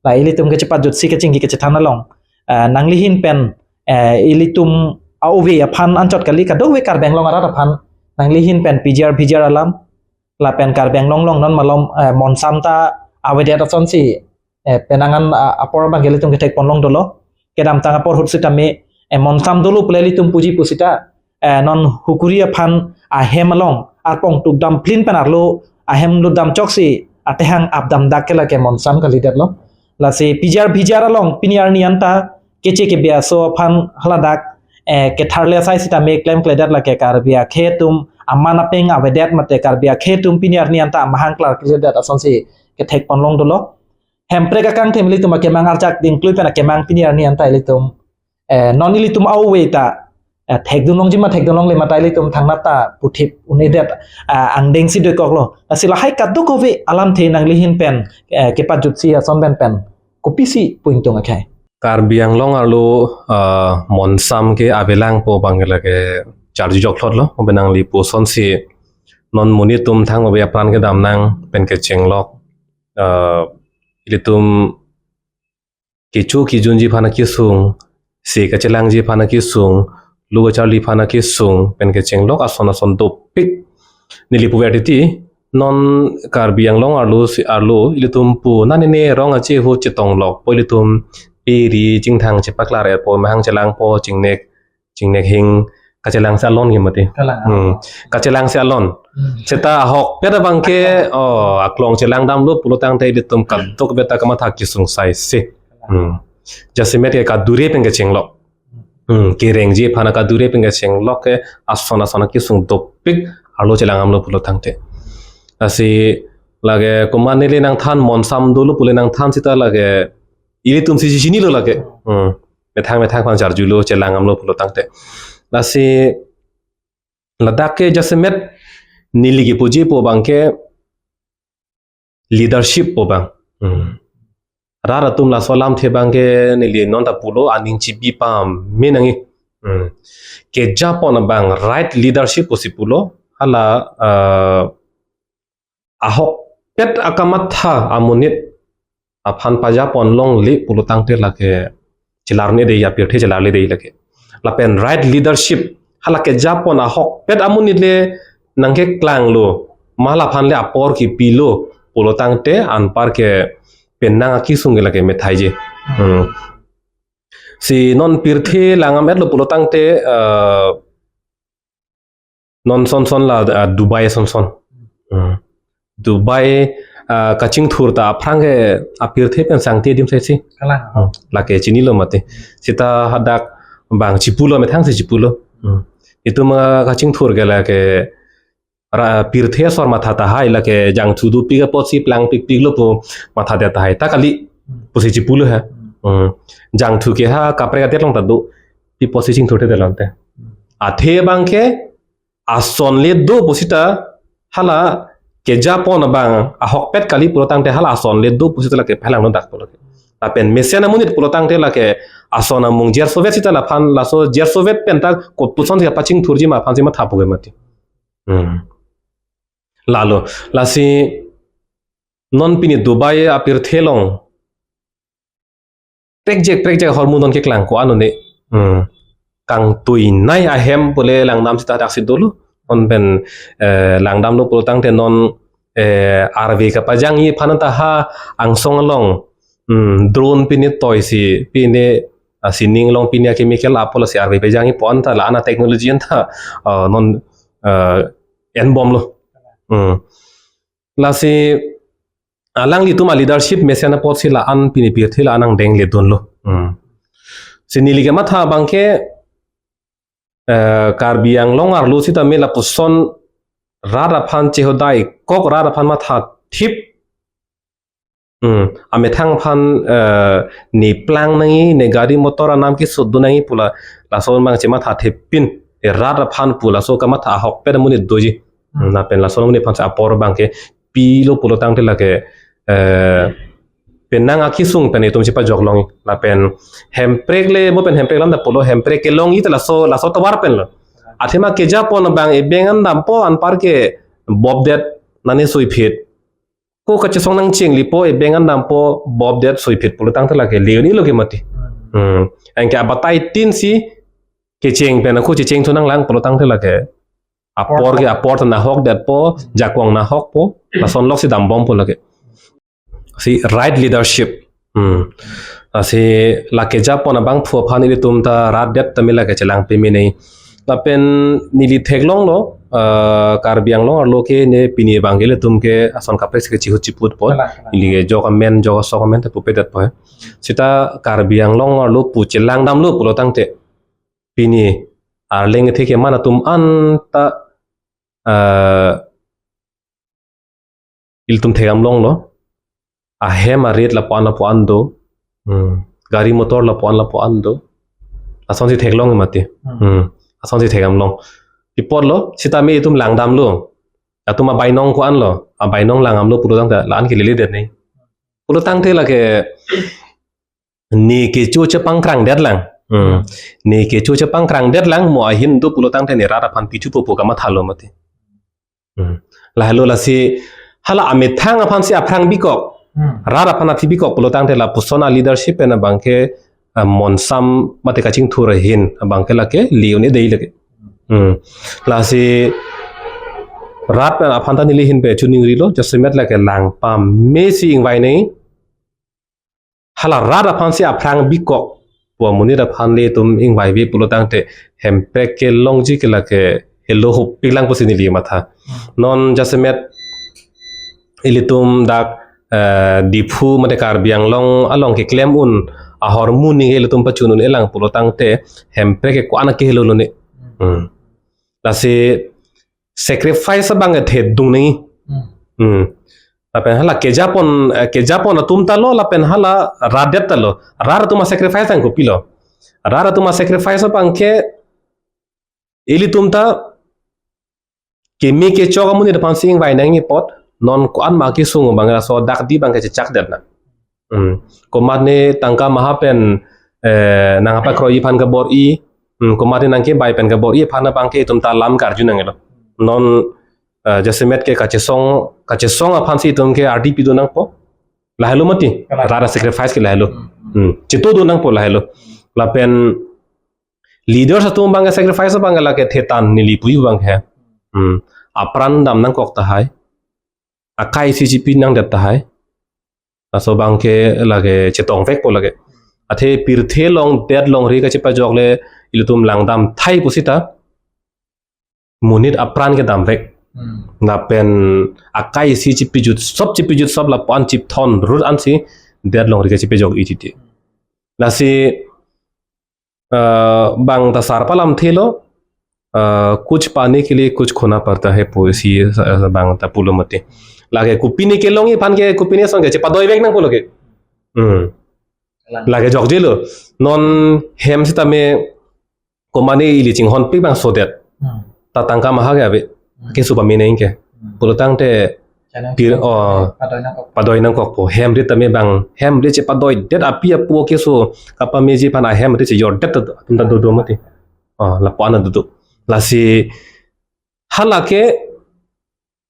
la ilitum kachepajutsi kachingki kachethan along, eh, nangli ahin pen, eh, ilitum a-ove aphan anchot kali, kadokave Karbi Anglong arat aphan nangli ahin pen P G R, V G R alam, lapen Karbi Anglong along non malom, eh, monsam ta avedet asonsi, eh, penang an, ah, apor abangke ilitum kethek ponlong dolo. kedamtang apor ahut sitame, eh, monsam dolo pule ilitum puji pusita, eh, non hukuri aphan ahem along arpong tukdam plin pen arlo ahem lutdam choksi atehang apdam dak ke lake monsam kalidetlo. Lasi P G R V G R along pini arni anta keche kebi aso aphan haladak, eh, ketharle asai sitame klemkledet lake Karbi akhei atum aman apeng avedet mate Karbi akhei atum pini arni anta amahang klarkledet asonsi kethek ponlong dolo. Hemprek akangthem ilitum akemang arjak dingklui pen akemang pini arni anta ilitum, eh, non ilitum au-e ta, eh, thekdun longji ma thekdun longle mate ilitum thangnat ta puthip un-edet, eh, angdengsi doikoklo. Lasi lahai kadokave alamthe nangli ahin pen, eh, kepajutsi ason pen pen kopisi pu ingtung akhei? Karbi Anglong arlo, eh, monsam ke avelangpo abang lake charju jokthotlo, obe nangli pusonsi non monit atum thang obe apran kedam nang pen kechenglok, eh, ilitum kecho kejunji aphan akesung, se kachelangji aphan akesung, lo kacharli aphan akesung pen kechenglok ason ason dopik. Neli puver titi, non Karbi Anglong arlo si arlo ilitum pu nanine rong ache ahut chetonglokpo, ilitum pe ri chingthang chepaklar-etpo, mahang chelangpo, chingnek chingnek hing kachelangsi alon ke mati. Kalang. Hmm. Kachelangsi alon. Hmm. Seta ahokpet abang ke, oh, aklong chelangdamlo pulo tangte ilitum kadokave ta kamatha kesung saisi. Hmm. Jasemet ke kadure pen kechenglok. Hmm. Kerengji aphan kadure pen kechenglok ke ason ason kesung dopik arlo chelang damlo pulo tangte. Lasi lake komat neli nangthan monsam dolo pule nangthan sita lake ilitum si chinilo lake. Hmm. Methang methang aphan charjulo chelang damlo pulo tangte. Lasi ladak ke jasemet neli kepuji pu abang ke leadership pu abang. Hmm. Rat atum laso alamthe abang ke neli non ta pulo aning chibi pame nangji. Hmm. Kejapon abang right leadership pusi pulo hala, eh, ahokpet akamatha amonit aphan pajapon longle pulo tangte lake chelarne dei, apirthe chelarle dei lake. Lapen right leadership hala kejapon ahokpet amonit le nangkeklanglo, ma laphan le apor kepilo pulo tangte anpar ke penang akesung ke lake methaiji. Hmm. Si non pirthe lang dam-etlo pulo tangte, eh, non son son la, ah, Dubai son son. Hmm. Dubai, ah, kachingthur ta aphrang ke apirthe pen sangti adim saisi. Kalang. Hmm. Lake chinilo mati. Sita hadak abang chipulo, methang si chipulo. Hmm. Itum, ah, kachingthur ke lake ra-, pirthe asor matha tahai lake jangthu dopik apotsi plangpikpiklo pu mathadet tahai. Ta kali pusi chipulo ha. Hmm. Jangthu ke ha kaprek adet along ta do. Pi apotsi chingthurthedet lante. Athe abang ke ason le do pusita hala kejapon abang ahokpet kali pulo tangte hala ason le do pusita lake phelang lo dak pulo. Lapen mesen amonit pulo tangte lake ason amung jersovet sita laphan laso jersovet pen ta kopuson si kapachingthurji ma aphansi mathapo ke mati. Hmm. Lalo, lasi non pini Dubai apirthe along prekjak prekjak ahormu non keklang ko-an un-e. Hmm. Kangtuinei ahem pule langdam sita daksi dolo. Non pen, eh, langdamlo pulo tangte non, eh, arve kapajangji aphan ta ha angsong along. Hmm, drone pine toisi, pine, ah, sining along pine chemical apot lasi arve pajangji pu anta la-an a-technology anta, ah, non, ah, enbomlo. Hmm. Lasi alanglitum a-leadership mesen apotsi la-an pini pirthe la-an angdengledunlo. Hmm. Si neli kematha abang ke, eh, Karbi Anglong arlo sitame lapuson rat aphan chehodai kok, rat aphan mathathip. Hmm. Amethang aphan, eh, ne plang nangji, ne gari motor anam kesut dun nangji pu la, laso abang chemathathip pin, eh, rat aphan pu laso kamatha ahokpet amonit doji. Hmm. Lapen laso amonit aphan apor abang ke pilo pulo tangte lake, eh, penang akesung pen itum chepajok longji. Lapen Hemprek le, mo pen Hemprek lam ta pulo, Hemprek kelongji ta laso, laso tovar penlo. Athema kejapon abang ebeng an dampo anpar ke bobdet nane suiphit. Ko kachesong nangchenglipo, ebeng an dampo bobdet suiphit pulo tangte lake le un-elo ke mati. Hmm. Anke abatai tin si kecheng pen ako checheng thu nanglang pulo tangte lake apor ke apor ta nahokdetpo, jakong nahokpo, lason loksi dambompo lake. Si right leadership. Hmm. Lasi lake japon abangphu aphan ilitum ta rat det tame lake chelang peme nai. Lapen neli theklonglo, eh, Karbi Anglong arlo ke ne pini abang ke ilitum ke ason kaprek si kechihut chiput po. Kalang, kalang. Ili ke jok amen, jok asok amen ta pupedet po. Sita Karbi Anglong arlo pu chelang damlo pulo tangte, pini Arleng athe keman atum anta, eh, ilitum thekdam longlo. Ahem arit lapu-an lapu-an do. Hmm. Gari motor lapu-an lapu-an do. Lasonsi theklong mati. Hmm. Hmm. Lasonsi thekdam long. Pi apotlo, sitame itum langdamlo. Latum abainong ko-an lo. Abainong langdamlo pulo tangte la-an ke leledet nai. Pulo tangte lake ne kecho chepangkrang detlang. Hmm. Ne kecho chepangkrang detlang, mo ahin do pulo tangte ne rat aphan pithu popo kamathalo mati. Hmm. Lahelo lasi hala amethang aphansi aphrang bikok. Hmm. Rat aphan athi bikok pulo tangte lapuson a-leadership pen abang ke, ah, monsam mate kachingthur ahin abang ke lake le un-e dei lake. Hmm. Lasi rat pen aphan ta neli ahin pen chuningrilo, jasemet lake lang pamesi ingvai nai. Hala rat aphansi aphrang bikok pu amonit aphan le itum ingvaive pulo tangte Hemprek kelongji ke lake helo hopik lang pusi neli matha. Non jasemet ilitum dak, eh, Diphu mate Karbi Anglong along keklem un ahormu ningke ilitum pachun un-elang pulo tangte Hemprek ke ko-an ke helo lo ne. Hmm. Lasi sacrifice abang ke thedung nai. Hmm. Hmm. Lapen hala kejapon, eh, kejapon atum ta lo, lapen hala rat det ta lo. Rat atum a-sacrifice ang kopilo. Rat atum a-sacrifice abang ke ilitum ta keme kechok amonit aphansi ingvai nangji apot, non ko-an ma kesung abang laso dak di abang ke chechak det na. Hmm. Komat ne tangka maha pen, eh, nangpakroi aphan kabor-i, hmm, komat ne nangkebai pen kabor-i aphan abang ke itum ta lam karju nanglo. Non, eh, jasemet ke kachesong, kachesong aphansi itum ke ardi pido nangpo. Lahelo mati, kalang. Rat a-sacrifice ke lahelo. Hmm. Hmm. Chito do nangpo lahelo. Lapen leaders atum abang ke sacrifice abang ke lake thetan neli pu abang ke. Hmm. Apran dam nangkok tahai. Akai si chipi nangdet tahai. Laso abang ke lake chetongvekpo lake. Athe pirthe along det longri kachepajok le ilitum langdam thai pusita monit apran kedamvek. Hmm. Lapen akai si chipijut sop, chipijut sop lapu-an chipthon rut ansi det longri kachepajok-i titi. Lasi, eh, bang ta sarpo lamthe lo, eh, kuch pane ke liye kuch khona padta hai pusi, eh, bang ta pulo mati. Lake kopine kelongji aphan ke kopine ason ke chepadoivek nangpo lake. Hmm. Kalang. Lake jokjelo. Non hem sitame komat ne ili chinghonpik abang sodet. Hmm. Ta tangka maha ke ave. Hmm. Keso pame nangji ke. Hmm. Pulo tangte channel pir, oh, padoi nangkok. Padoi nangkokpo. Hem rit tame abang. Hem rit chepadoidet api apo keso kapameji aphan ahem rit chejordet atum ta dodo mati. Oh, lapu-an dodo. Lasi hala ke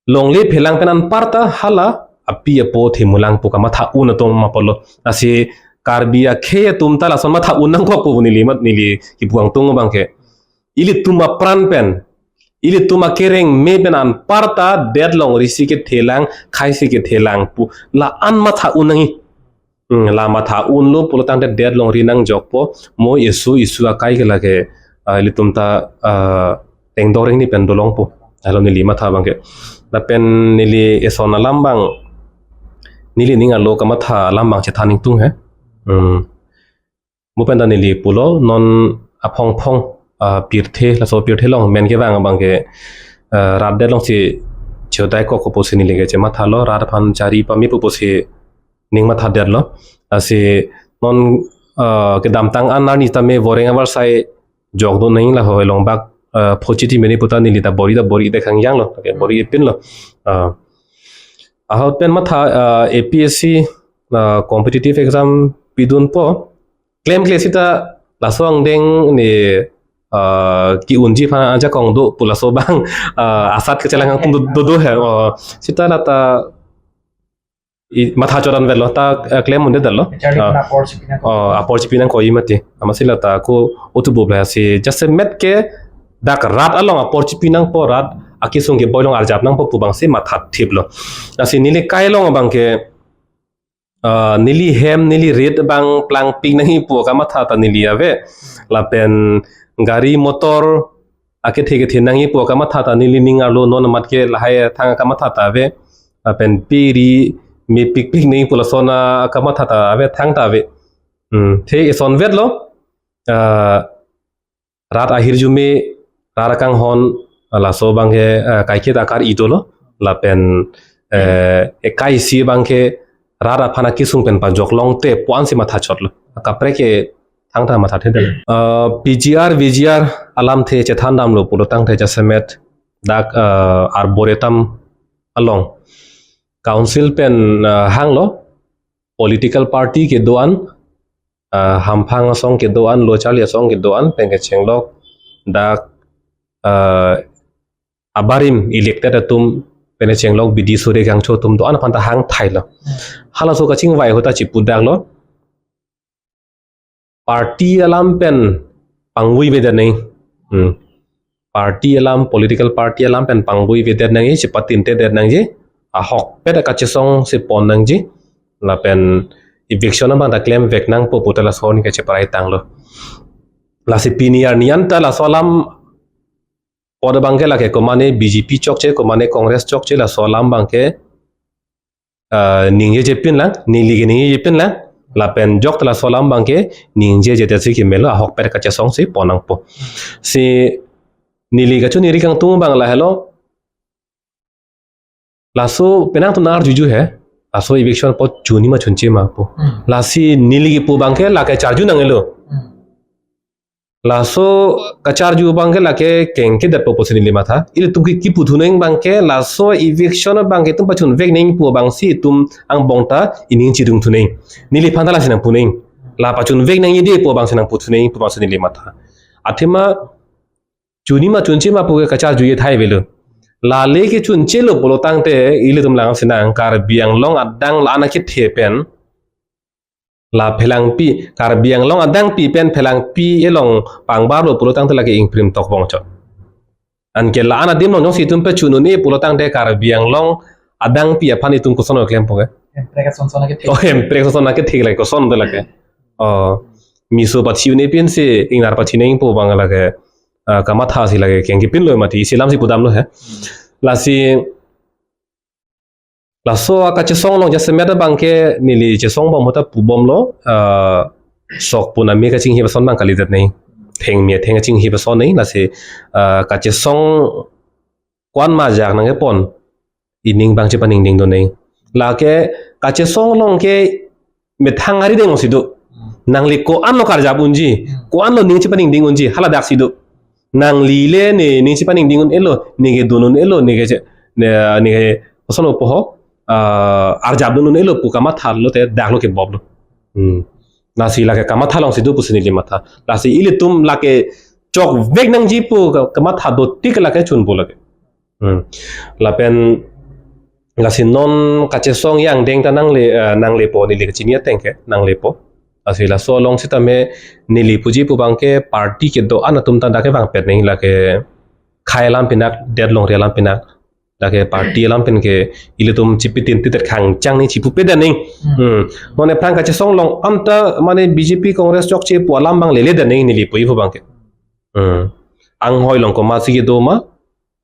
longle phelang pen anparta hala api apo themulang pu kamatha un atum apotlo. Lasi Karbi akhei atum ta lason matha un nangkokpo neli mat neli kipu kangtung abang ke. Ilitum apran pen, ilitum akereng me pen anparta det longri si kethelang, khai si kethelang pu la-an matha un nangji. Hmm, la matha unlo pulo tangte det longri nangjokpo, mo issue issue akai ke lake, ah, ilitum ta, ah, tengdoreng ni pen dolongpo. Alo neli matha abang ke. Lapen neli eson alam abang, neli ning arlo kamatha alam abang chethan ingtung he. Hmm. Mo pen ta neli pulo non aphongphong, ah, pirthe, laso pirthe along men kevang abang ke, ah, rat det alongsi chodai kok pusi neli ke chemathalo, rat aphan chari pame pusi ning mathadetlo. Lasi non, ah, kedamtang an arni tame voreng avarsai jok do nangji, lahei longbak, ah, phochiti meni puta neli ta bor-i ta bor-i de khangjanglo, ke bor-i pinlo. Ah, ahut pen matha, ah, A P S C, ah, competitive exam pidunpo. Klemkle sita laso angdeng ne, ah, ke-unji aphan ajakong do pu laso abang, ah, asat kechelang atum do, do, do he. Oh, sita lata i, matha chodan velo ta, eh, klem un-edetlo. Charli, ah, apor chipi nangkok. Oh, apor chipi nangkok-i mati. Amatsi lata ko utubup lasi jasemet ke dak rat along apor chipi nangpo, rat akesung keboi along arjap nangpo pu abangsi mathathiplo. Lasi neli kai along abang ke ah, neli hem, neli rit abang plangpik nangji pu akamatha ta neli ave. Lapen gari motor akethe kethe nangji pu akamatha ta neli ning arlo non amat ke lahai thang akamatha ta ave. Lapen pe ri mepikpik nangji pu lason akamatha ta ave, thangta ave. Hmm, te isonvetlo. Ah, rat ahirjume, rat akanghon, laso abangke, eh, kaiketa akar idolo, lapen, eh, ekai isi abangke rat aphan akesung pen pajok longte pu ansi mathachotlo. Kaprek ke thangta mathathedetlo. Eh, P G R, V G R alamthe chethan damlo pulo tangte jasemet dak, eh, Arboretum along. Council pen, eh, hanglo, political party kedo-an, ah, hamphang asong kedo-an, lo charli asong kedo-an pen kechenglok dak, ah, abarim elected atum pen kechenglok bidi suri kangcho atum do-an aphanta hangthailo. Hmm. Halaso kachingvai ahut ta chipudaklo. Party alam pen pangvui vedet nangji. Hmm. Party alam, political party alam pen pangvui vedet nangji, chepatintedet nangji, ahokpet akachesong si pon nangji, lapen eviction abang ta klemvek nangpo pu ta laso arni kacheparai tanglo. Lasi pini arni anta laso alam apot abangke lake komane B J P chokche, komane Congress chokche, laso alam abangke, ah, ningjeje pinlang, neli ke ningjeje pinlang, lapen jokta laso alam abangke ningjeje tesi kemelo, ahokpet kachesong si pon nangpo. Si neli kachoningri kangtung abang lahelo, laso penang atum nang-arjuju he, laso eviction apot chunji ma chunche ma pu. Hmm. Lasi neli kipu abangke lake charju nanglo. Hmm. Laso kacharju abangke lake kengkedetpo pusi neli matha. Ilitum ke kipu thunang abangke laso eviction abangke itum pachunvek nangji pu abangsi itum angbong ta ining chirung thunang. Neli aphanta lasi nangpu nang. La pachunvek nangji de pu abangsi nangpu thunang pu abangsi neli matha. Athema chunji ma chunche ma pu ke kacharjuje thai avelo. Lale ke chunchelo pulo tangte ilitum lang sinang Karbi Anglong adang la-an akethe pen la Phelangpi, Karbi Anglong adangpi pen Phelangpi along pangbarlo pulo tangte lake ingprim tokvong chot. Anke la-an adim along jongsi itum pachun un-e pulo tangte Karbi Anglong adangpi aphan itum koson klem po ke? Hemprek asonson akethe. Oh, hemprek asonson akethe lake koson de lake. Oh, miso pathi un-e pinsi ingnar pathi nangpo abang lake, ah, kamatha si lake kengke pinlo mati, isi alam si pudamlo he. Lasi laso akachesong along jasemet abangke neli chesong bom ahut ta pubomlo, ah, sok pu name kachinghip ason abang kalidet nangji. Thengme theng kachinghip ason nangji, lasi, ah, kachesong ko-an ma ajak nangkepon, ining abang chepaningding dun nangji. Lake kachesong along ke methang ari deng si do. Hmm. Nangli ko-anlo karjap unji, hmm, ko-anlo ning chepaningding unji, haladak si do. Nangli le ne ning chepaningding un-elo, ne kedun un-elo, ne ke che-, ne, ne ke koson opo ho, ah, arjap dun un-elo pu kamatha lote daklo kebomlo. Hmm. Lasi lake kamatha along si do pusi neli matha. Lasi ilitum lake chokvek nangji pu ka-, kamatha do tik lake chunpo lake. Hmm. Lapen lasi non kachesong angdeng ta nangle, eh, nanglepo, neli kachini ateng ke nanglepo. Lasi laso along sitame neli puji pu abangke party kedo-an atum ta dak kevangpet nangji, lake khei alam pinak, det longri alam pinak, lake party alam pen ke ilitum chipitintedet khangchang nangji, chipupedet nangji. Hmm. Hmm. Non aphrang kachesong along anta mane B J P Congress chokche pu alam abang leledet nangji neli puji pu abangke. Hmm. Anghoi along komatsi kedo ma,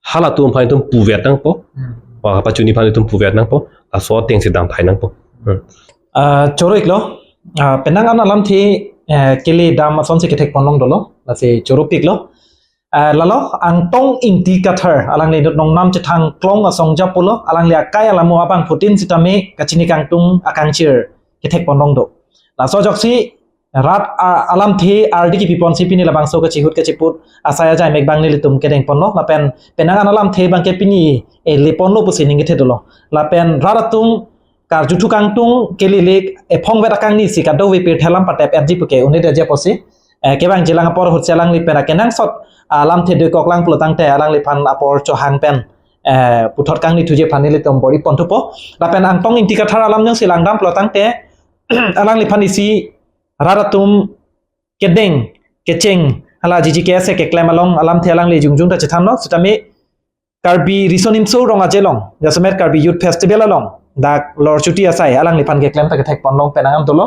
halatum aphan itum puvet nangpo. Hmm. Wa pachunji aphan itum puvet nangpo. Laso atengsi damthai nangpo. Hmm. Ah, choro-iklo. Ah, penang an alamthe, eh, kele dam asonsi kethekpon long dolo. Lasi choropiklo. Ah, lalo Angtong Ingti Kathar, alangli inut Nongnam Chethang Klong asong japulo, alangli akai alamo abangphutin sitame kachini kangtung akangchir kethekpon long do. Laso ajoksi rat, ah, alamthe ardi kipiponsi pini labangso kachihut kachiput asai ajaimek abang nelitum kedengponlo, lapen penang an alamthe abangke pini, eh, leponlo pusi ning kethe dolo. Lapen rat atum karjuthu kangtung kelilek ephongvet akangni si kadokave pirthe alam patep-etji puke un-edetji apotsi, eh, kevangjilang apor ahutsi alangli pen akenangsot, ah, alamthe doikoklang pulo tangte alangliphan apor chohang pen, eh, puthot kangnithuji aphan nelitum bor-iponthupo. Lapen Angtong Ingti Kathar alam jongsi langdam pulo tangte alangliphan isi rat atum kedeng, kecheng, hala G G K S keklem along alamthe alangli jongjung ta chethanlo, sitame Karbi Riso Nimso Rong Aje along, jasemet Karbi Youth Festival along, dak Lorchuti asai alangliphan keklem ta kethek ponlong penang an dolo.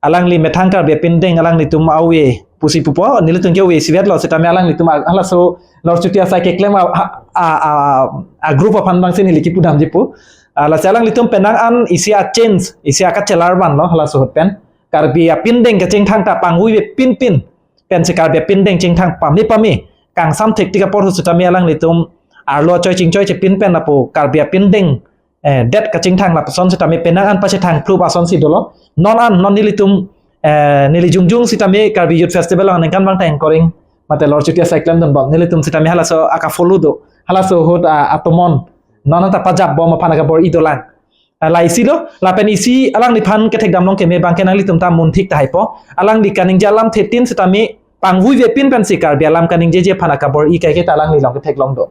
Alangli methang Karbi apindeng alanglitum ave pusi pupo, nelitum ke ave sivet lo, sitame alanglitum a-, halaso Lorchuti asai keklem a, a, a, a, a group aphan bangsi neli kipudamji pu. Ah, lasi alanglitum penang an isi a-change, isi akachelar vanlo halaso ahut pen. Karbi apindeng kachingthang ta pangvui ve pinpin pensi Karbi apindeng chingthang pame pame kangsam thektik apor ahut sitame alanglitum arlo choi chingchoi chepin pen lapu Karbi apindeng, eh, det kachingthang lapuson sitame penang an pachethang proof asonsi dolo. Non an, non nelitum, eh, neli jongjong sitame Karbi Youth Festival aningkan abang ta anchoring mate Lorchuti asai klemdunbom, nelitum sitame halaso aka-follow do, halaso ahut, ah, atomon non an ta pajapbom aphan akabor-i dolang. Ah, la isi lo, lapen isi alangliphan kethekdamlong keme abangke nanglitum ta munthik tahai po. Alangli kaningje alamthe tin sitame pangvui ve pin pensi Karbi alam kaningjeje aphan akabor-i kaike ta alangli along ketheklong do.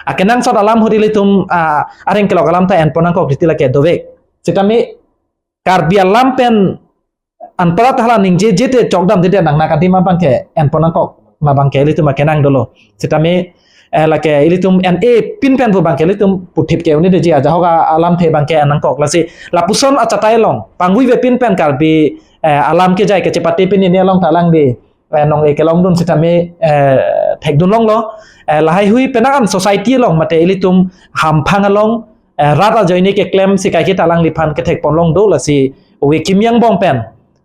Akenangsot alam ahut ilitum, ah, areng kelok alam ta enpon nangkok riti lake dovek. Sitame Karbi alam pen anparat hala ningjeje te chokdamde nangne adim abangke enpon nangkok ma abangke ilitum akenang dolo. Sitame, eh, lake ilitum en-e pin pen pu abangke ilitum puthip ke-un-edetji, ajahok a-, alamthe abangke en nangkok. Lasi lapuson achatai along pangvui ve pin pen Karbi, eh, alam kejai kachepate pini ni along ta alangli, eh, nong-e kelongdun sitame, eh, thekdunlonglo. Eh, lahaihui penang an society along mate ilitum hamphang along, eh, rat ajoine keklem si kaike ta alangliphan kethek ponlong do, lasi ove kimi angbong pen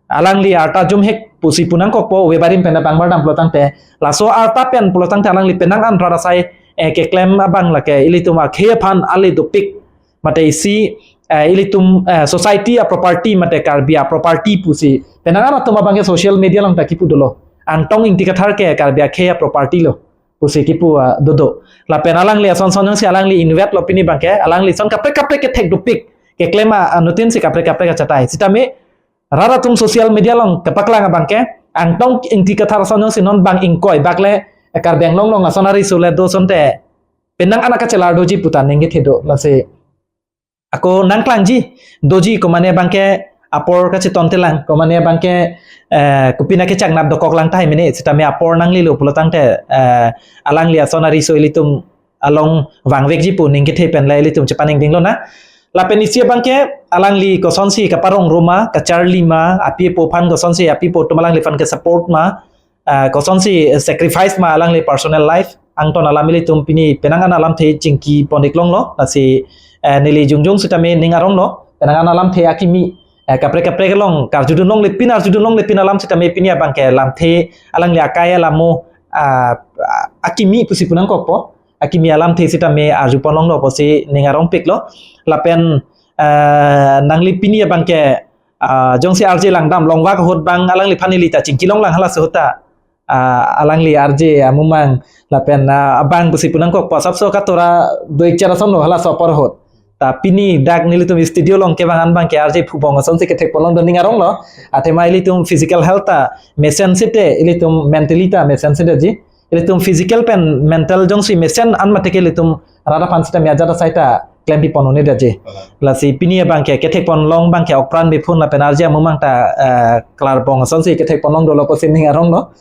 alangli arta jumhek pusi pu nangkokpo, ove barim pen abang bardam pulotangte, laso arta pen pulotangte alangli penang an rat asai, eh, keklem abang lake ilitum akhei aphan ale dopik mate isi, eh, ilitum, eh, society a-property mate Karbi a-property pusi penang an atum abangke social media along ta kipu dolo. Angtong Ingti Kathar ke Karbi akhei a-property lo pusi kipu, ah, dodo. Lapen alangli ason son jongsi alangli invet lo pini abangke, alangli ason kaprek kaprek kethek dopik keklem a-, anuttin si kaprek kaprek achatai. Sitame rat atum social media along kepaklang abangke, Angtong Ingti Kathar ason jongsi non bang ingkoi bak le, eh, Karbi Anglong along ason ariso le do asonte penang an akachelar doji pu ta ning kethe do. Lasi ako nangklangji doji, komane abangke apor kachetontelang, komane abangke, eh, kopine kechaknap dokoklang tahai mene, sitame apor nanglelo pulotangte, eh, alangli ason ariso ilitum along vangvekji pu ning kethe pen la ilitum chepaningding lonang. Lapen isi abangke alangli kosonsi kaparong roma, kacharli ma, api apo aphan kosonsi api apo atum alangliphan ke-support ma, ah, kosonsi sacrifice ma alangli personal life, angton alam ilitum pini penang an alamthe chingki pon-ik longlo. Lasi, eh, neli jongjong sitame ning aronglo, penang an alamthe akimi, eh, kaprek kaprek along karjudunlongle pin, arjudunlongle pin alam sitame pini abangke lamthe alangli akai alamo, ah, akimi pusi pu nangkokpo, akimi alamthe sitame arju ponlonglo pusi ning arongpiklo. Lapen, eh, nangli pini abangke, ah, jongsi R J Langdam Longvak ahut abang alangliphan neli ta chingki longlang halaso ahut ta, ah, alangli R J amumang lapen, ah, abang pusi pu nangkokpo, asapso katora do-ik chera somlo halaso apor ahut. Ta pini dak nelitum studio along kevang an abangke R J Phubong asonsi kethek ponlong do ning aronglo. Athema ilitum physical health ta mesen site ilitum mentally ta mesen sitedetji. Ilitum physical pen mental jongsi mesen an mate ke ilitum rat aphan sitame ajat asai ta klempi pon un-edetji. Lasi pini abangke kethek ponlong abangke Okpran Biphun lapen R J amumang ta, eh, Klarbong asonsi kethek ponlong dolo pusi ning aronglo.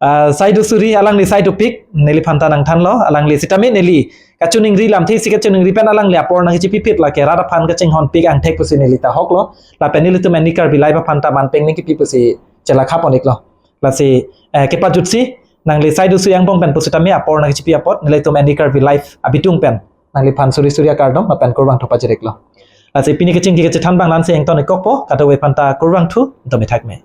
Ah, sai do suri, alangli sai dopik, neliphan ta nangthanlo, alangli sitame neli kachiningri lamthe si kachiningri pen alangli apor nangkechipi phit lake rat aphan kachinghonpik angthek pusi neli ta hoklo, lapen nelitum Any Karbi Live aphan ta manpeng nangkepi pusi chelakha pon-iklo. Lasi, eh, kepajutsi, nangli sai do suri angbong pen pusitame apor nangkechipi apot, nelitum Any Karbi Live abitung pen nangliphan suri suri akardom lapen kurvangthu pajir-iklo. Lasi pini kachingki kachethan abang la-ansi ington-ikkokpo, kadokave aphan ta kurvangthu, dome thakme.